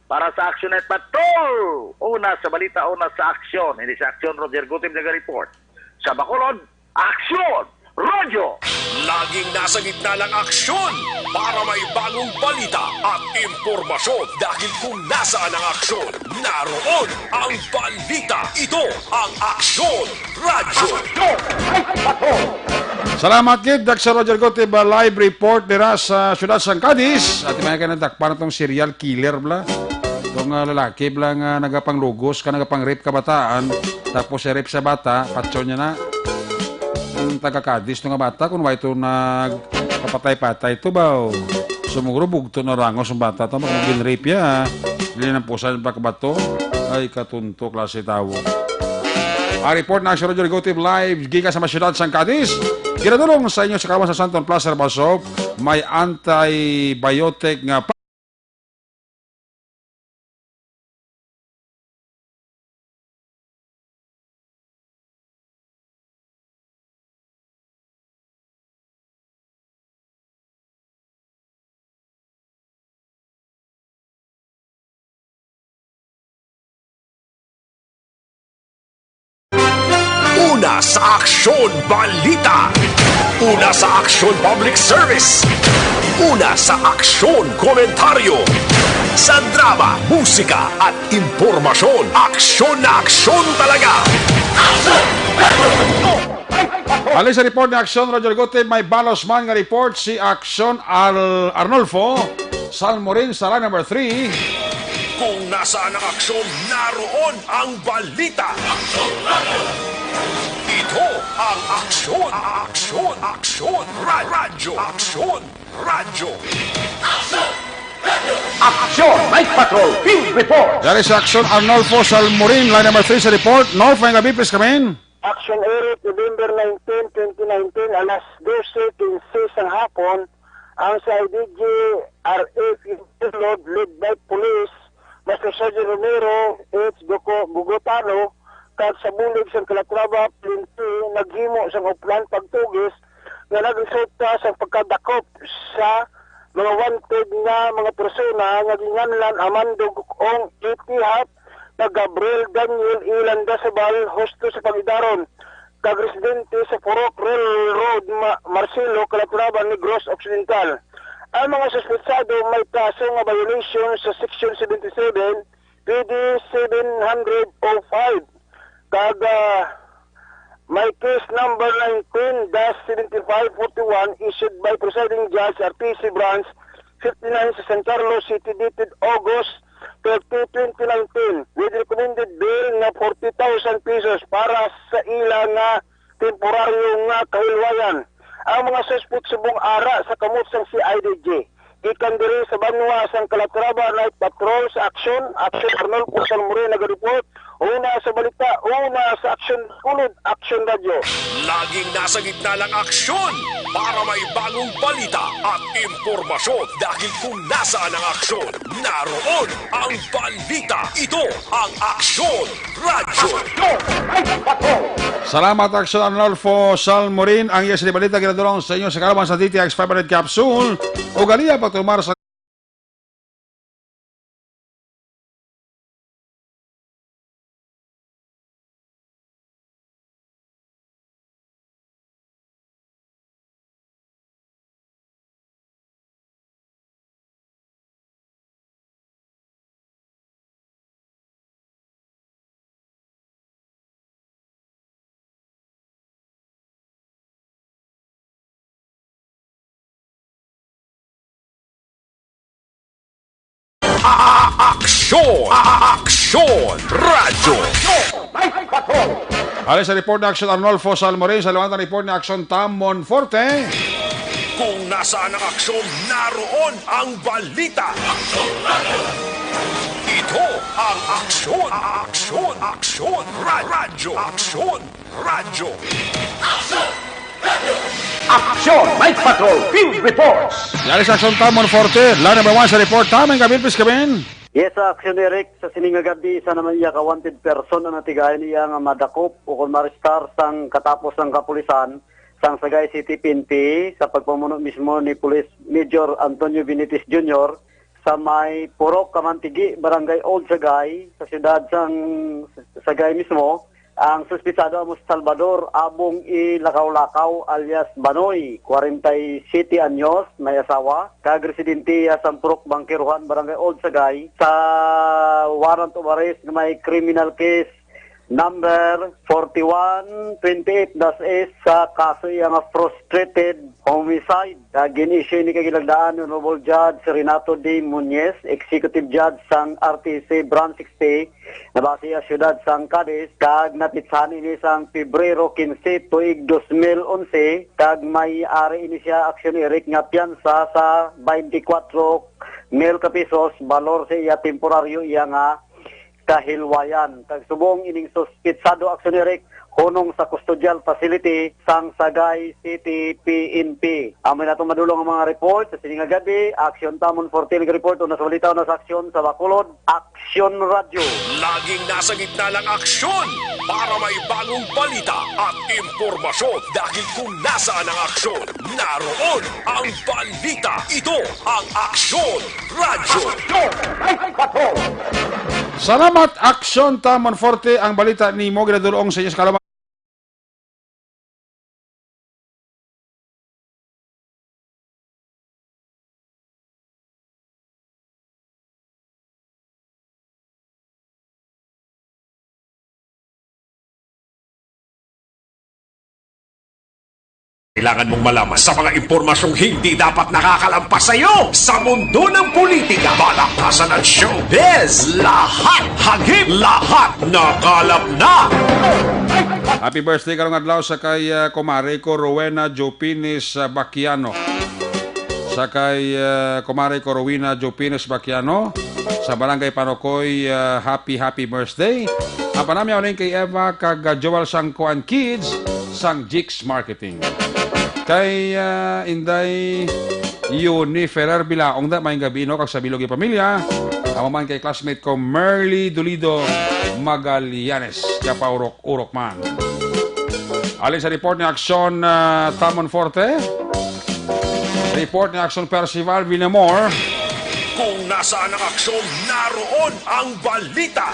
Para sa Action Night Patrol, una sa balita, una sa aksyon. Ini sa aksyon, Roger Gutib naga-report. Sa Bacolod, aksyon, Roger! Laging nasa gitna ng aksyon para may bagong balita at impormasyon. Dahil kung nasaan ang aksyon, naroon ang balita. Ito ang Aksyon Radyo. Salamat gid, Dax Roger Gutib, uh, live report dira sa siyudad sang Cadiz. At may kaya nadakpan itong serial killer, bla. Itong, uh, lalaki, bla, nga nagapanglugos ka, nagapang-rape ka bataan. Tapos i-rape sa bata, patyon niya na. Ang taga Cadiz, itong nga bata, kung why ito nagpapatay-patay ito ba? Oh. Sumugro, bugto na rangos ang bata ito, mag-rape ya. Dili nang pusan pa ka ba to? Ay, katunto, klase tawo. Ang report na si Roger Gutib live gikan sa mga siyudad sang Cadiz. Ginadulong sa inyo sa kawan sa Santon Plaza Basop, may antibiotic nga pa- Una sa Aksyon Balita. Una sa Aksyon Public Service. Una sa Aksyon Komentaryo. Sa drama, musika at impormasyon, aksyon na aksyon talaga. Halin sa report ni Aksyon Roger Gutib, may balos man nga report si Aksyon Al Arnulfo Salmorin sa line number three. Kung nasaan ang aksyon, naroon ang balita. Ito ang Aksyon, Aksyon, Aksyon, Ra- Radyo, Aksyon, Radyo. Action Night Patrol Field Report. Dari sa Aksyon, Arnulfo Salmorin, line number three sa report. Nolf, may gabi, please come in. Action Eric, November nineteen, twenty nineteen, alas dose quince sang hapon, ang C I D G R A Field Load led by Police Master Sergeant Romero H. Goco-, Gugotano kag sa bulig sang Calatrava P N P naghimo sang uplan pagtugis nga nagresulta sa pagkadakop sa mga wanted nga mga persona nga ginganlan Amando Ong Itihap, kag Gabriel Daniel E. Landasabal, husto sa pag-idaron, kag residente sa Purok Railroad, Ma-, Marcelo, Calatrava, Negros Occidental. Ang mga suspetsado may kaso nga violation sa Section seventy-seven, P D seven hundred oh five, kag, ah, may case number nineteen dash seventy-five forty-one issued by Presiding Judge R T C Branch fifty-nine sa San Carlos City, dated August thirty, twenty nineteen, with recommended bail nga forty thousand pesos para sa ila nga temporaryo nga kahilwayan. Ang mga suspek subong ara sa kamot sang C I D G. Gikan diri sa banwa sang Calatrava, Night Patrol sa Aksyon, Aksyon Arnulfo Salmorin nagareport, una sa balita, una sa aksyon, kulod, Aksyon Radyo. Laging nasa gitna ng aksyon para may bagong balita at impormasyon. Dahil kung nasaan ang aksyon, naroon ang balita. Ito ang Aksyon Radyo. Salamat, Aksyon Arnulfo Salmorin. Ang iya sa balita ginadulong sa inyo sa kalaban sa D T X five hundred capsule. O ganiya, pagtumar sa A-, a-, aksyon! A-, a-, aksyon! Radyo! Halin sa report ni Aksyon Arnulfo Salmorin, sa liwat ang report ni Aksyon Tam Monforte. Kung nasaan ang aksyon, naroon ang balita. Ito ang Aksyon, Aksyon, Aksyon, Ra- Radyo, Aksyon, Radyo. Aksyon Night Patrol Field Reports. Yari sa Aksyon Tamon Forte, line number one sa report. Tamang gabi, please, Kevin. Yes, sa Aksyon Eric, sa sining nga gabi, isa naman iya ka wanted person ang natigayon niya nga madakop o kung marestar sang katapos sang kapulisan sang Sagay City P N P sa pagpamuno mismo ni Police Major Antonio Benitez Junior sa may Purok Kamantigi, Barangay Old Sagay, sa siyudad sang Sagay mismo. Ang suspitsado amo si Salvador Abong E. Lakaw-Lakaw alias Banoy, kwarenta y siyete anyos, may asawa, kag residente iya sang Purok Bangkerohan, Barangay Old Sagay, sa warrant of arrest nga may criminal case number forty-one twenty-eight dash S sa kaso iya nga frustrated homicide. Kag gin-issue ini kag ginagdaan ni Honorable Judge Renato D. Muñez, Executive Judge sang R T C Branch sixty, nabase sa siyudad sang Cadiz, kag napitsahan ini sang Pebrero quince, tuig dos mil onse, kag may ari ini siya, Aksyon Eric, nga piyansa sa twenty-four mil ka pesos, balor sa iya temporaryo iya nga kahilwayan. Kag subong ining suspitsado, Aksyon Eric, hunong sa custodial facility sang Sagay City P N P. Amo na atong madulong ang mga report sa sini nga gabi. Aksyon Tamon Forte nag-report, una sa balita, una sa aksyon sa Bacolod. Aksyon Radyo. Laging nasa gitna ng aksyon para may bagong balita at impormasyon. Dahil kung nasaan ang aksyon, naroon ang balita. Ito ang Aksyon Radyo. Salamat, Aksyon Tamon Forte. Ang balita ni mo ginadulong sa inyo sa kaluman. Kailangan mong malaman sa mga impormasyong hindi dapat nakakalampas sa iyo sa mundo ng politika, balaktasan at showbiz. Lahat hagip, lahat nakalap na. Happy birthday karong adlaw sa kay, ah, kumare ko, Rowena Jopines, ah, Baquiano. Sa kay, ah, kumare ko, Rowena Jopines Baquiano, sa Barangay Panocoy, ah, happy, happy birthday. Ang panami uling kay Eva kag, ah, Joel sang Kuan Kids sang Jix Marketing. Kay, ah, Inday Yuni Ferrer Bilaong da, maayong gabi, no, kag sa bilog nga pamilya. Amo man kay classmate ko, Merly Dolido Magallanes, kapaurok-urok man. Alin sa report ni Aksyon, ah, Tamon Forte? Report ni Aksyon Percival Villamor. Kung nasaan ang aksyon, naroon ang balita.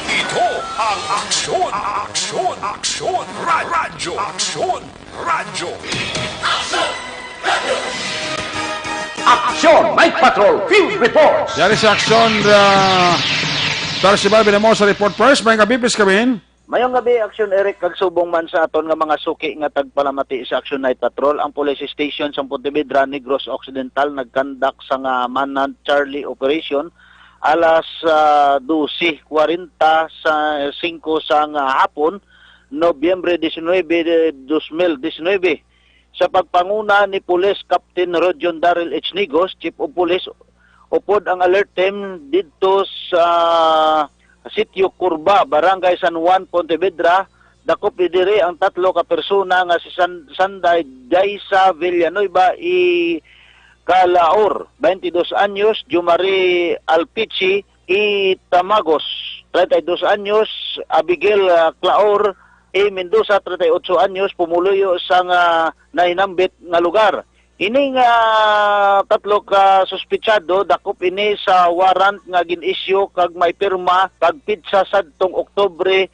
Ito ang Aksyon, Aksyon, Aksyon, Ra- Radyo, Aksyon, Radyo. Aksyon Night Patrol Field Reports. Yari sa Aksyon, ah, Percival Villamor sa report first. Maayong gabi, please, Kevin. Mayong gabi, Aksyon Eric, kag subong man sa aton nga mga suki nga tagpalamati sa Aksyon Night Patrol, ang Police Station sa Pontevedra, Negros Occidental, nagkandak sa nga Manhunt Charlie Operation alas, ah, dose kwarenta sa singko sa nga hapon, Nobyembre diecinuebe, dos mil diecinuebe. Sa pagpanguna ni Police Captain Rojon Daryl H. Nigos, Chief of Police, upod ang alert team didto sa Sitio Curva, Barangay San Juan, Pontevedra, dakop diri ang tatlo ka persona nga si San-, Sanday Jaisa Villanueva y Calaor, twenty-dos anyos, Jumari Alpichi y Tamagos, treinta y dos anyos, Abigail, ah, Claor y Mendoza, treinta y ocho anyos, pumuluyo sa nga nahinambit nga lugar. Ini nga tatlo ka suspitsado, dakop ini sa warrant nga gin-issue kag may pirma kag pitsa sadtong Oktubre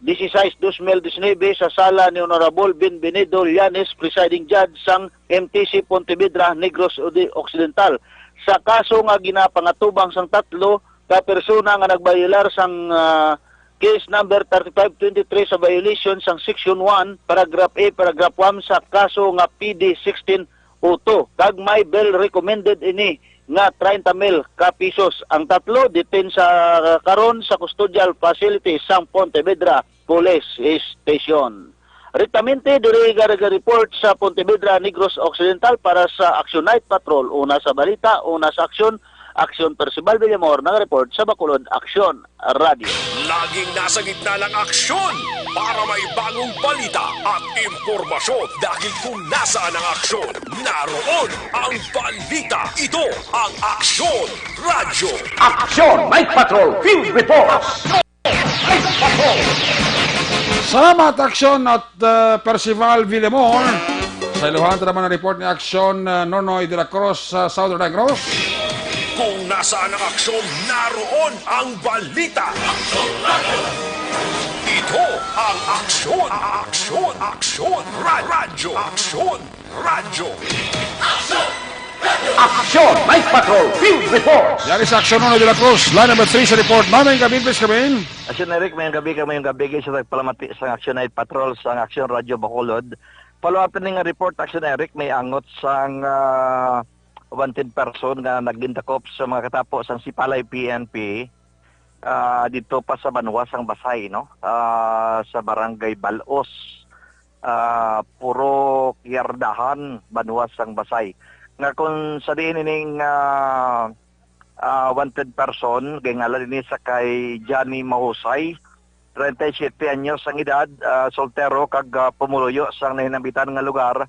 dieciséis, dos mil diecinuebe, sa sala ni Honorable Bienvenido Llanes, Presiding Judge sang M T C Pontevedra, Negros Odi-, Occidental. Sa kaso nga ginapangatubang sang tatlo ka persona nga nagbayolar sang, ah, case number thirty-five twenty-three sa violation sang Section one, Paragraph A, Paragraph one sa kaso nga P D sixteen oh two, kag may bail recommended ini nga treinta mil ka pesos. Ang tatlo detain sa karon sa custodial facility sang Pontevedra Police Station. Rektamente diri ga-, ga-report sa Pontevedra, Negros Occidental para sa Action Night Patrol. Una sa balita, una sa aksyon, Aksyon Percival Villamor, nag-report sa Bacolod Aksyon Radio. Laging nasa gitna ng aksyon para may bagong balita at impormasyon, dahil kung nasaan ang aksyon, naroon ang balita. Ito ang Aksyon Radyo. Aksyon Night Patrol Field Reports. Salamat, Aksyon at, uh, Percival Villamor. Sa iluhan ta naman ang report ni Aksyon, uh, Nonoy de la Cruz sa Southern Negros. Kung nasaan ang aksyon, naroon ang balita. Ito ang Aksyon, Aksyon, Aksyon, Ra- Radyo, Aksyon. Radyo. Aksyon! Night Patrol Field Reports! Yari sa Aksyon, Nonoy de la Cruz. Line number three sa report. Mamayng gabi, please, gabi. Aksyon, Eric, mayong gabi ka, mayong gabi kay sa nagpalamati sa Aksyon Night Patrol sa Aksyon Radyo Bacolod. Follow up ni nga report, Aksyon, Eric, may angot sang, ah, wanted person nga nagindakop sa mga katapo sang Sipalay P N P, ah, dito pa sa banwa sang Basay, no? Ah, sa Barangay Balos, ah, Purok Yardahan, banwa sang Basay. Nga kung sa diin ining, ah, ah, wanted person, gingalan ini sa kay Johnny Mahusay, treinta y siete anyos ang edad, ah, soltero kag, ah, pumuluyo sang nahinambitan nga lugar,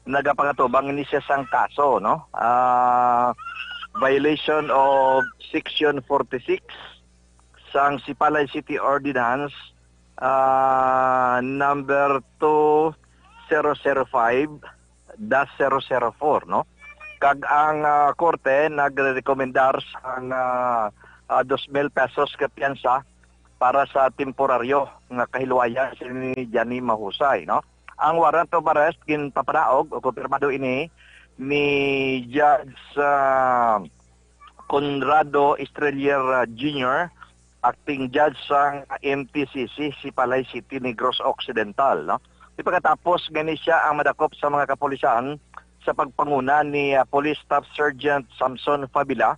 nagapangatubang ini siya sang kaso, no? Ah, violation of Section forty-six sang Sipalay City Ordinance, ah, number two zero zero five dash zero zero four, no? Kag ang, ah, korte nagrekomendar sang, ah, ah, dos mil pesos ka piyansa para sa temporaryo nga kahilwayan si ni Johnny Mahusay, no? Ang warrant of arrest ginpapadaog o kumpirmado ini ni Judge, ah, Conrado Estrellier, ah, Junior, acting judge sang M T C C, Sipalay City, Negros Occidental, no? Di pagkatapos gani siya ang madakop sa mga kapulisan sa pagpanguna ni, ah, Police Staff Sergeant Samson Fabila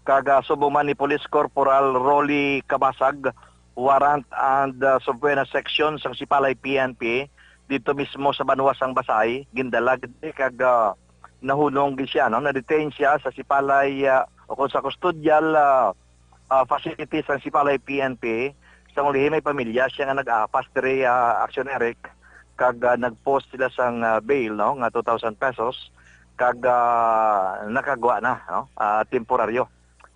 kag, ah, subong man ni Police Corporal Rolly Cabasag, warrant and, ah, subpoena section sang Sipalay P N P dito mismo sa banwa sang Basay, gindala gid kag, ah, nahunong gid siya, no? Na-detain siya sa Sipalay, ah, o kung sa custodial, ah, ah, facility sang Sipalay P N P. Sa ulihi, may pamilya siya nga nag-apas diri, ah, Action Eric, kag, ah, nag-post sila sang, ah, bail, no, nga two thousand pesos, kag, ah, nakagwa na, no, ah, temporaryo,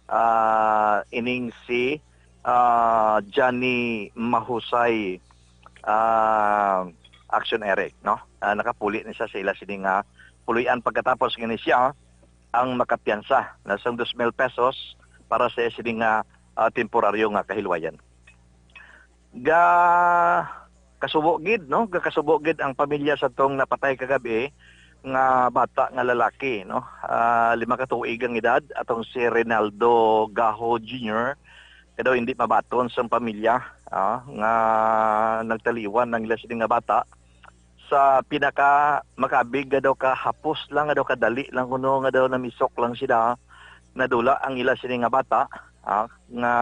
ah, ining si, ah, Johnny Mahusay, ah, Action Eric, no? Ah, nakapuli ni siya sa ila sini nga puloy-an pagkatapos nga ni siya ang makapiyansa na sang dos mil pesos para sa sini nga, ah, temporaryo nga kahilwayan. Ga kasubo gid, no? Ga kasubo gid ang pamilya sa tong napatay kagabi nga bata nga lalaki, no? Ah, lima ka tuig ang edad, atong si Reynaldo Gaho Junior, kay daw hindi mabaton sang pamilya, ah, nga nagtaliwan ang ila sini nga bata sa pinaka makabig nga daw ka hapos lang, nga daw kadali lang kuno, nga daw namisok lang sila, nadula ang ila sini nga bata, ah, nga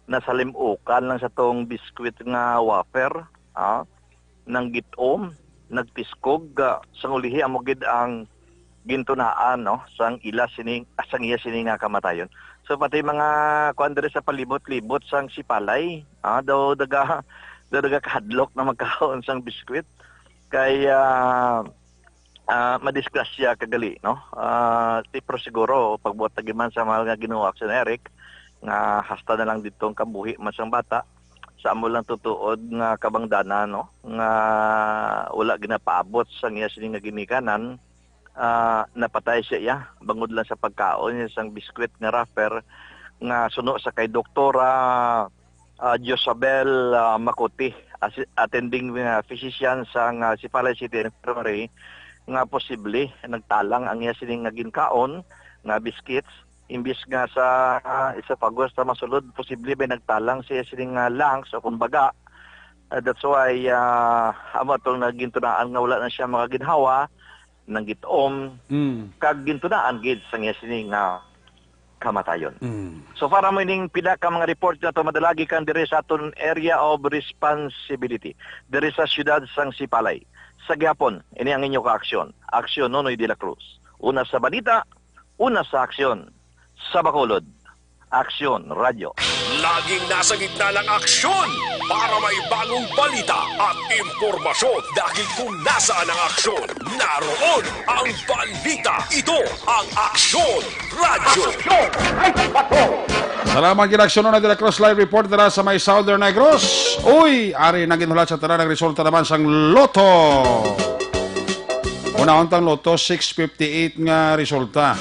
nasalimukan lang sa tong biskwit nga wafer, ah, nanggitom, nagtiskog, ah, sang ulihi amo gid ang gintunaan, no, sang ila sini, sang iya sini nga kamatayon. So, pati mga kuan diri sa palibot-libot sang Sipalay, ah, daw daga, daw daga kahadlok na magkaon sang biskwit. Kay, ah, ah, madisgrasya kagali, no? Ah, ti, pero siguro, pagbuhat lagi man sa mahal nga Ginoo, Action Eric, nga hasta na lang didto ang kabuhi man sang bata, sa amo lang tutuod nga kabangdanan, no? Nga wala ginapaabot sa iya sini nga ginikanan, ah, napatay siya, iya, bangod lang sa pagkaon niya sang biskwit nga wrapper nga suno sa kay Doktora, ah, Josabel, ah, Makuti, as-, attending, ah, physician sang, ah, Sipalay City Infirmary, nga posible nagtalang ang iya sini nga ginkaon nga biscuits, imbis nga sa, ah, esophagus na masulod, posible may nagtalang siya sini nga lungs o kung baga. Ah, that's why, ah, amo atong nagintunaan nga wala na siya makaginhawa, nanggitom, Mm. kag gintunaan gid sa iya sini nga kamatayon. Mm. So, para mo ining pila ka mga report nga to madala gikan diri sa aton area of responsibility, diri sa siyudad sang Sipalay. Sa gihapon, ini ang inyo kaaksyon. Aksyon, Nonoy de la Cruz. Una sa balita, una sa aksyon. sa Bacolod. Aksyon Radyo. Laging nasa gitna ng aksyon para may bagong balita at impormasyon, dahil kung nasaan ang aksyon, naroon ang balita. Ito ang Aksyon Radyo. Salamat gid, Aksyon Radyo. Cross Live Report dira sa may Southern Negros. Uy, ari na ginhulat sa tanan ang resulta naman sang Lotto. Unahon tang Lotto, six fifty-eight nga resulta.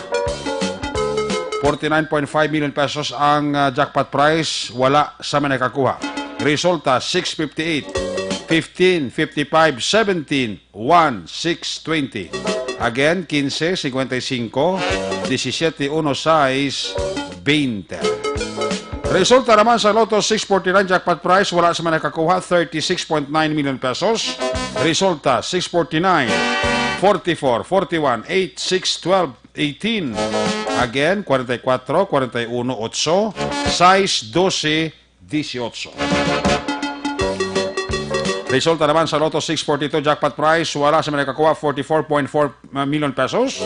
Forty-nine point five million pesos ang, ah, jackpot prize, wala sa may nakakuha. Resulta, six fifty-eight, fifteen, fifty-five, seventeen, one, six, twenty. Again, quince, cincuenta y cinco, diecisiete, uno, seis, veinte. Resulta naman sa Lotto six forty-nine jackpot prize, wala sa may nakakuha, thirty-six point nine million pesos. Resulta, six forty-nine, forty-four, forty-one, eight, six, twelve, eighteen. Again, forty-four, forty-one, eight, six, twelve, eighteen. Resulta naman sa Lotto six forty-two jackpot prize, wala sa may nakakuha, forty-four point four million pesos.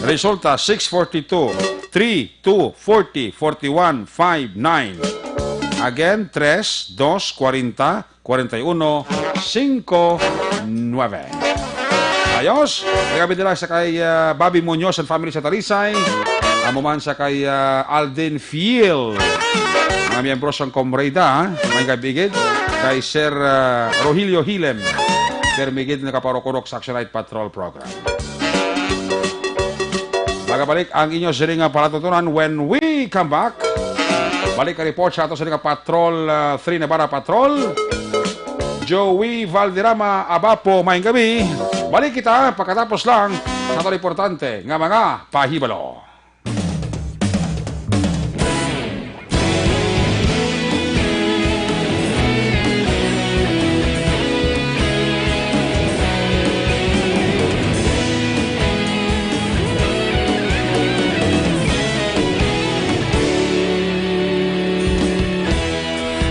Resulta, six forty-two, three, two, forty, forty-one, five, nine. Again, tres, dos, kwarenta, kwarenta y uno, singko, nuebe. Ayos. Kagabi nila sa kay, ah, Bobby Muñoz and family sa Talisay. Amo man sa kay, ah, Alden Fiel. Mga miyembro sang Comrade, ha? May gabigid. Kay Sir, ah, Rogelio Hilem. Sir Migid nakaparukurok sa Action Night Patrol Program. Magabalik ang inyo sini nga palatutunan when we come back. Balik ka report sa ato sini nga Patrol, ah, three Navarra Patrol. Joey Valderrama Abapo, maayong gabi. Balik kita pagkatapos lang sa aton importante nga mga pahibalo.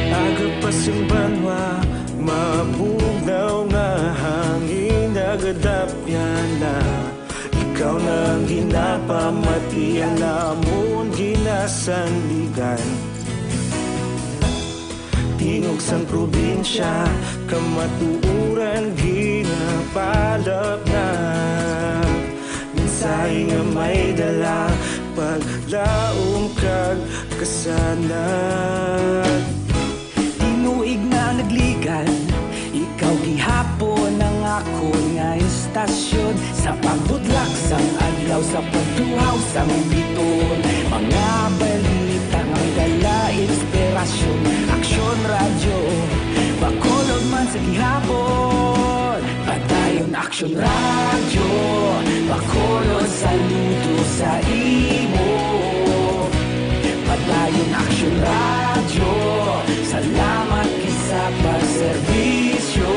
Aga pa sing banwa, mabugnaw nga hangin nagadapyan na. Ikaw na ang ginapamati, ang amon ginasandigan. Tingog sang probinsya, kamatuoran ginapalapnap. Mensahe nga may dala, paglaom kag kasanag. Tinuig na nagligan, ikaw gihapon ang akon nga istasyon. Sa pagbutlak sang adlaw, sa pagtuhaw sang bituon, mga balita nga may dala inspirasyon. Aksyon Radyo, Bacolod man sa gihapon. Padayon Aksyon Radyo, Bacolod, saludo sa imo. Padayon Aksyon Radyo, salamat gid sa pagserbisyo.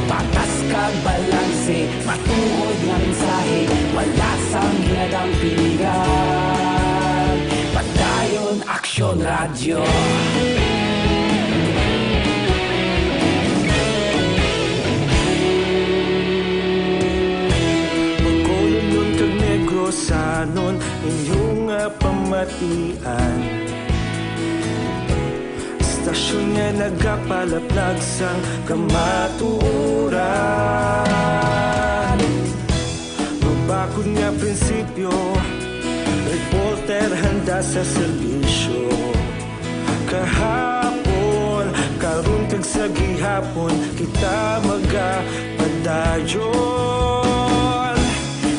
Patas kag balanse, matuod nga mensahe, wala sang ginadampigan. Padayon Aksyon Radyo. Bacolodnon kag Negrosanon, inyo nga pamatian. Istasyon nga nagapalaplag sang kamatuoran. Mabakod nga prinsipyo, reporter handa sa serbisyo. Kahapon, karon kag sa gihapon, kita magapadayon.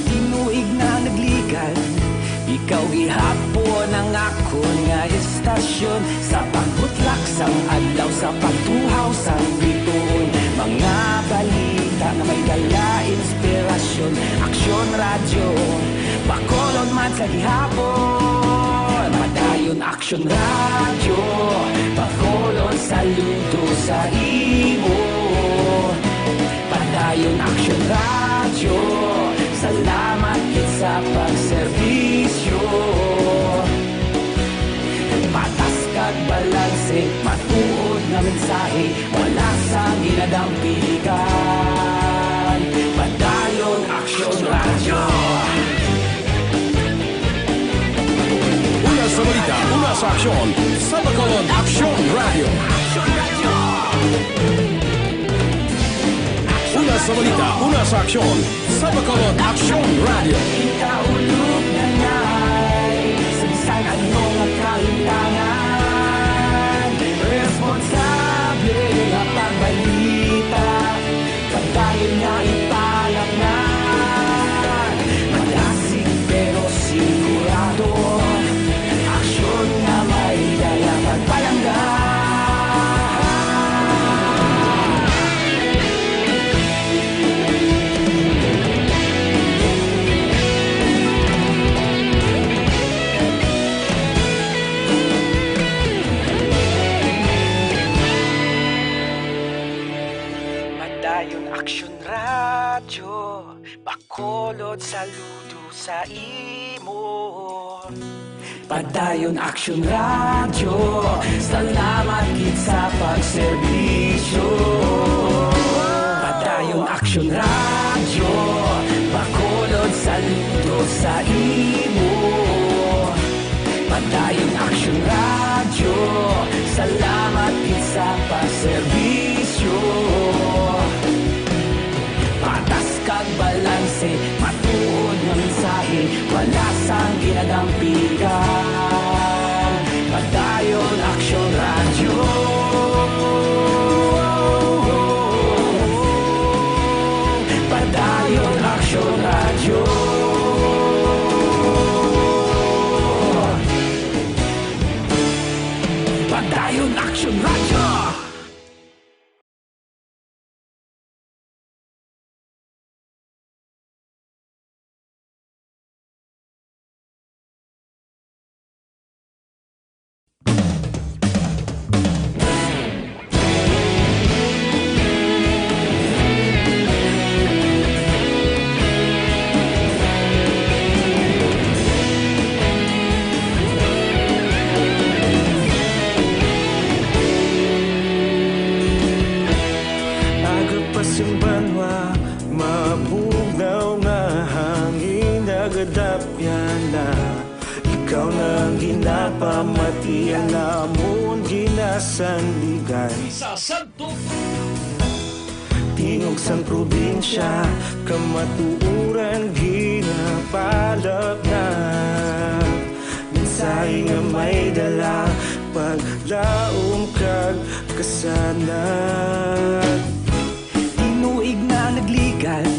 Tinuig na nagligan, ikaw gihapon ang akon nga istasyon. Sa pagbutlak sang adlaw, sa pagtuhaw sang bituon, mga balita nga may dala inspirasyon. Aksyon Radyo, Bacolod man sa gihapon. Padayon Aksyon Radyo, Bacolod, saludo sa imo. Padayon Aksyon Radyo, salamat gid sa pagserbisyo. Patas kag balanse, matuod nga mensahe, wala sang ginadampigan. Padayon Aksyon Radyo. Sa aksyon, sa Bacolod Aksyon Radio. Una sa balita, una sa aksyon, sa Bacolod Aksyon Radio. Ikaulog na ngay, sa bisan ano nga kahitangan, responsable nga pagbalita. Padayon nga ipalaknag, madasig pero sigurado. Aksyon nga may dala pagpalangga. Padayon Aksyon Radyo, Bacolod, saludo sa imo. Padayon Aksyon Radyo, salamat gid sa pagserbisyo. Padayon Aksyon Radyo, Bacolod, saludo sa imo. Padayon Aksyon Radyo, salamat gid sa pagserbisyo. Patas kag balanse, matuod nga mensahe, wala sang ginadampigan. Padayon Aksyon Radyo. Padayon Aksyon Radyo. Padayon Aksyon Radyo. Aga pa sing banwa, mabugnaw nga hangin, nagadapyan na. Ikaw na ang ginapamati, ang amon ginasandigan. Sa Santo Tingog sang probinsya, kamatuoran ginapalapnap. Mensahe nga may dala, paglaom kag kasanag. Tinuig na nagligad,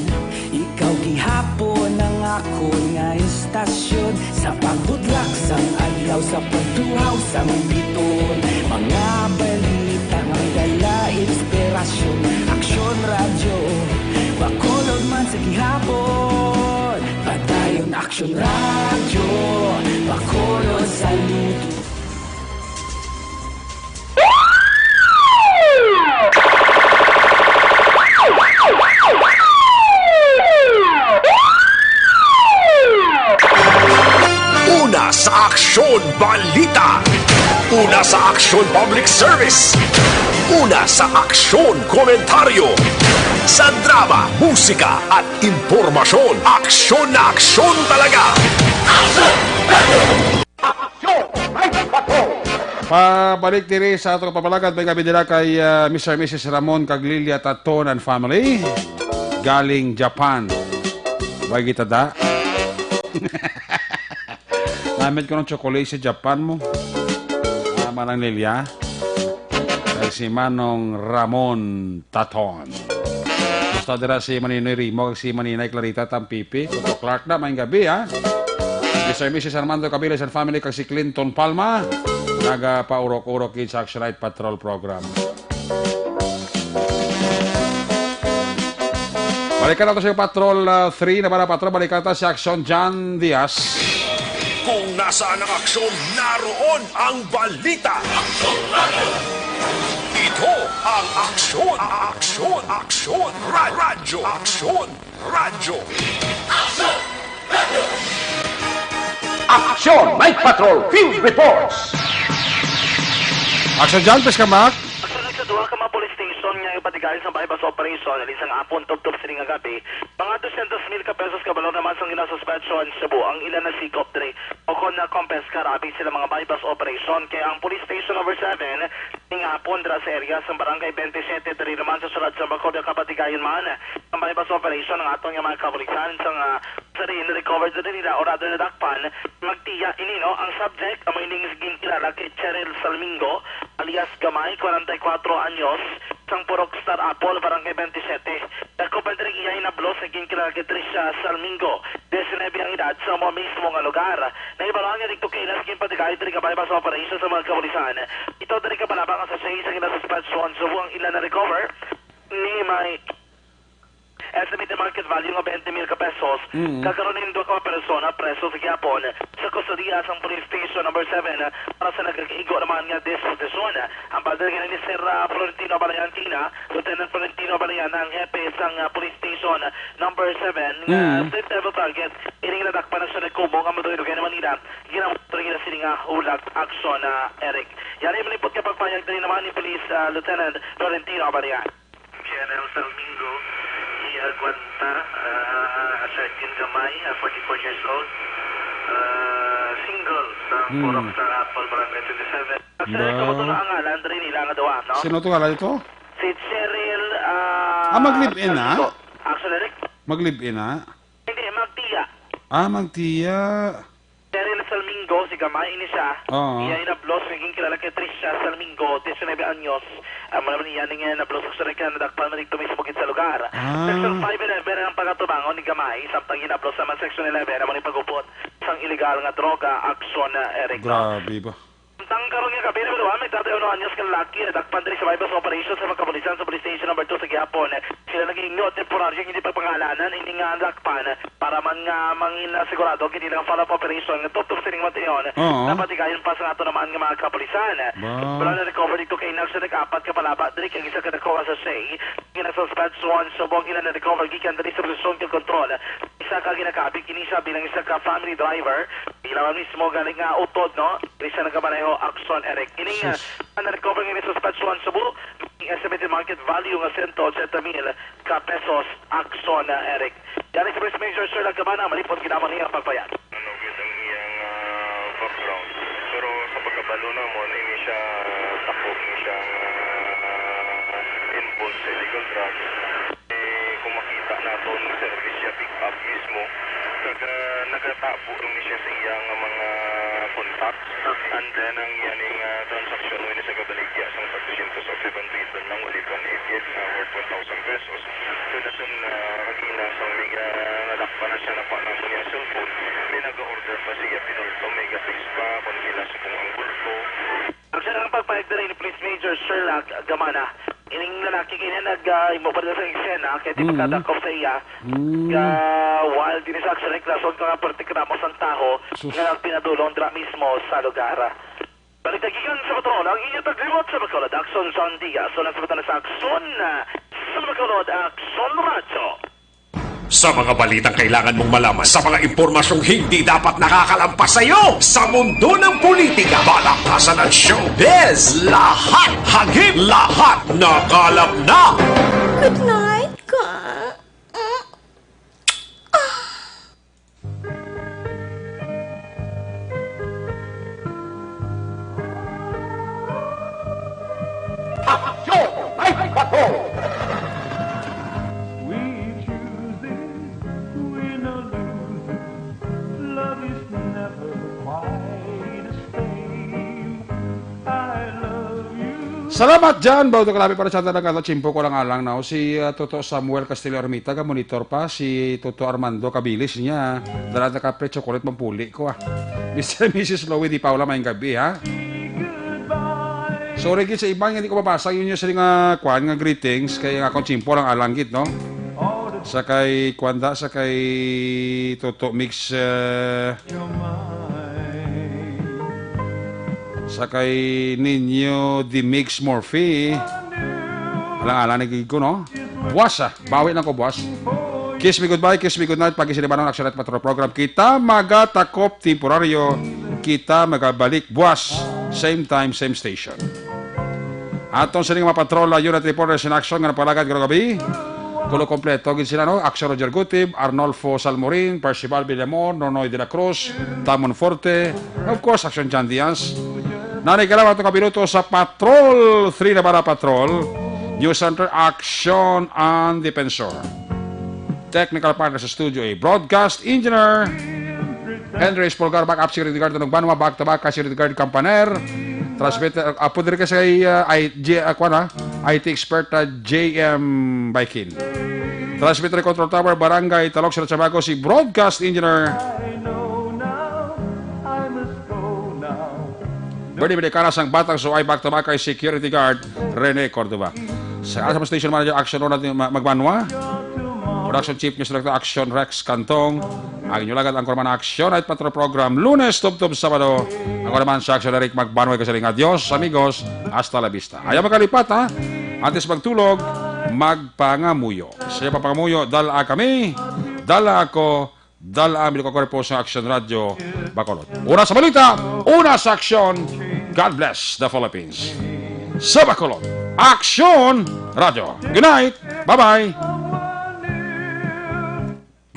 ikaw gihapon ang akon nga istasyon. Sa pagbudlak sang adlaw, sa pagtuhaw sang biton, mga balita nga may dala inspirasyon. Aksyon Radyo, Bacolod man sa gihapon. Padayon Aksyon Radyo, Bacolod, saludo. Una sa Aksyon Balita. Una sa Aksyon Public Service. Una sa Aksyon Komentaryo. Sa drama, musika, at impormasyon. Aksyon na aksyon talaga. Aksyon! May Patrol! Pabalik diri sa atong kapamalagan, may gabi nila kay, ah, Mister and Missus Ramon kag Lilia Taton and family, galing Japan. Way kita da. Namit ko ng chocolate sa Japan mo. Tama lang, Lilia. Kag si Manong Ramon Taton. Basta dira si Maninoy Rimo kag si Maninay Clarita Tampipi, Toto Clark na, maayong gabi, ha? Mister and Missus Armando Cabiles and family kag si Clinton Palma, nagapaurok-urok gid sa Action Night Patrol Program. Balikan nato sa Patrol, ah, three na para Patrol, balikan ta si Action John Diaz. Kung nasaan ang aksyon, naroon ang balita. Ito ang Aksyon, Aksyon, Aksyon, Ra-, Radyo, Aksyon, Radyo. Aksyon Night Patrol Field Reports. Action John, please come back. Duha ka mga police station nga ipatigayon sa buy-bust operation, ali sang apon tubtob sini nga gab-i. Mga dosyentos mil ka pesos ka balor naman sang ginasuspetsyohan sa buang ila nasikop diri o kon nakompiskar abi sila mga buy-bust operation. Kay ang Police Station Number Seven, ning hapon dira sa area sang Barangay Twenty-Seven, diri naman sa syudad sa Bacolod, kapatigayon man ang buy-bust operation ng aton nga mga kapulisan sang, ah, sa diin recovered diri nila o rather nadakpan. Magtiya ini, no? Ang subject amo ining ginkilala kay Cheryl Salmingo alias Gamay, kwarenta y kuwatro anyos, sang Purok Star Apple, Barangay Twenty-Seven. Dakop man diri iya hinablos nga ginkilala kay Tricia Salmingo, diecinuebe ang edad, sa amo mismo nga lugar. Nahibaluan nga didto kaila sa ginpatigayon diri nga buy-bust operation sa mga kapulisan. Ito diri ka palabang sa siya sa ginasuspetsyohan sa buang ila na-recover ni may estimated market value nga twenty mil ka pesos. Mm. Kag karon ning duha ka mga persona preso sa gihapon sa kustodiya sang Police Station Number Seven para sa nagakaigo naman nga disposisyon. Ang padre nga ni Sir, ah, Florentino Abalayan Tina, Lieutenant Florentino Abalayan, ang hepe sang, ah, Police Station Number Seven, nga Mm. safe level target. Ining nadakpan ang siya nagkumo nga maduyog naman nila. Ginamot rin nila sini nga hulag aksyon, ah, Eric. Yan ay malipot ka pagpayag diri naman ni Police, ah, Lieutenant Florentino Abalayan. General Salmingo, iya gwanta, ah, Sergeant Gamay, ah, forty-four years old, ah, single, sa Hmm. Purok Star Apple, Barangay Twenty-Seven. Ba? Sir, kamuto na ang ngalan, diri nila nga duha, no? Sino to ngalan ito? Si Cheryl, ah, Ah, mag-live-in na? Salmingo. Actually, Rick. Mag-live-in na? Hindi, magtiya. Ah, magtiya. Cheryl Salmingo, si Gamay ini siya. Oo. Iya inablos, naging kilala kay Tricia Salmingo, diecinuebe anyos. Amo naman iya ning inablos sa siya ka nadakpan man dito mismo gid sa lugar. Ah. Section five eleven ang pagatubangon ni Gamay, samtang inablos naman Section eleven, amo ni pagupot sang illegal nga droga, aksyon, ah, Eric, no? Grabe ba? Samtang karon nga gabi, number one, may thirty-one anyos nga lalaki, nadakpan diri sa buy-bust operation sa mga kapulisan sa Police Station Number Two sa gihapon. Sila naging temporaryo, hindi pagpangalanan, ini nga nadakpan. Para man nga mangin sigurado, gid ilang follow-up operation nga tutok sining matuyon. Oo. Napatigayon pa sa ato naman nga mga kapulisan. Ba? Wala na recover dito kay Nagsa nag-apat ka palaba diri kag isa ka nakuha sa Shay. Ginasuspect sa subong ila na recover gikan diri sa posisyon kag kontrol. Isa ka ginakabig kini siya bilang isa ka family driver. Ila man mismo galing nga utod, no? Diri siya nagamaneho, aksyon, Eric. Ining, Sus. Ah, na-recover nga ginasuspect sa subo, estimated market value nga sento ochenta mil ka pesos, aksyon, ah, Eric. Yan si Police Major Sir Lagabana, malipot ginamon niya ang pagpayag. Ano gid ang iyang, ah, background? Pero sa pagkabalo namon, ini siya takop ni siya, ah, involved sa illegal drugs. Eh, kung makita naton, service siya pick up mismo. Nag-, ah, nagatabo rin siya sa iyang mga contact. And then, ang iyaning, ah, transaksyon mo ini sa kabaligya sang tag dosyentos at five hundred lang, wali pa ni eighty-eight na worth one thousand pesos. So, dason, ah, kagina, sa mega nadakpan na siya, nakuha na mo niya cellphone, may nag-order pa siya, pinulto, mega six pa, kung pila subong ang bulto. Ang siya ang pagpayag diri ni Police Major Sherlock Gamana. Ining lalaki kini nag, ah, imo pa sa eksena, kaya di Mm. makadakop sa iya. Mm. Ka, while din sa aksyon, rason ka nga perti ka namo sang taho Sus. Nga nagpinadulong dira mismo sa lugar. Balik na gikan sa patrol, ang inyo tagliwat sa Bacolod, Action John Diaz. So, nasa mata na sa Action, ah, sa Bacolod, Action Radyo. Sa mga balitang kailangan mong malaman, sa mga impormasyong hindi dapat nakakalampas sa iyo, sa mundo ng politika, balakasan at showbiz, lahat hagip, lahat nakalap na. Good night, ka. Aksyon! Ay, bato! We choose this, win or lose. Love is never quite the same. I love you. Salamat, Jan. Bawdo kalabi para sa tanan nga tiyempo ko lang alang na. Si, uh, Toto Samuel Castillo Ermita, ga monitor pa. Si Toto Armando Cabilis niya. Dala na kape, chocolate, mampuli ko, ah. Mister and Missus Louie Di Paula, maayong gabi, ha? Sorry gid sa iban nga di ko mabasa yun yung sa nga kwan nga greetings kay ang akong tiyempo lang alang gid, no? Sa kay kwan da, sa kay Toto Mix, eh, sa kay Nino D Mix Murphy. Alang-alang na gid ko, no? Buwas, ah. Bawi lang ko, buwas. Kiss me goodbye, kiss me goodnight. Pag-isinibanon, Action at Patrol Program. Kita magatakop temporaryo. Kita magabalik buwas. Same time, same station. Aton sini nga mga patrol, ah, unit reporters in action nga nagpalagad karong gabi. Kulo kompleto gid sila, no? Action Roger Gutib, Arnolfo Salmorin, Percival Villamor, Nonoy de la Cruz, Tamon Forte, of course, Action John Diaz. Nanay ka lang atong kabinuto sa Patrol three na para Patrol, News Center, Action and Defensor. Technical partner sa studio, eh, broadcast engineer, Henry Espolgar, backup security guard, Tunog Banwa, back to back, security guard, Campaner. Transmitter, ah, pwede rin kasi, ah, I, G, ah, kuwan, ah, I T expert, ah, J M Baikin. Transmitter control tower, Barangay Talok, Sila Chabaco, si broadcast engineer. Bernie Medicana, sang Batang Suay, back to back kay security guard, Rene Cordova. Sa, sa station manager, Action Ronald Ma-, Magbanwa. Production chief, news director, Action Rex Cantong. Ang inyo lagad, ang Kurman Action Night Patrol Program, Lunes, tubtob, Sabado. Ako naman sa Action Eric Magbanwa, kasaling adios, amigos, hasta la vista. Ayaw makalipat, ha? Antes magtulog, magpangamuyo. Sa iyo papangamuyo, dala kami, dala ako, dala ang Biluka Korpo sa Action Radio Bacolod. Una sa balita, una sa aksyon. God bless the Philippines. Sa Bacolod, Action Radio. Good night. Bye-bye.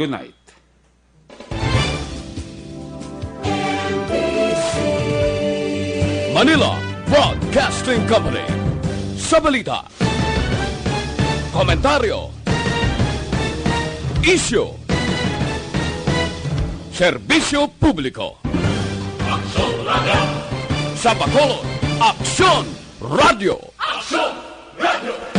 Good night. Manila Broadcasting Company. Sa balita, komentaryo, isyu, serbisyo publiko. Aksyon Radio. Sa Bacolod, Aksyon Radio. Aksyon Radio.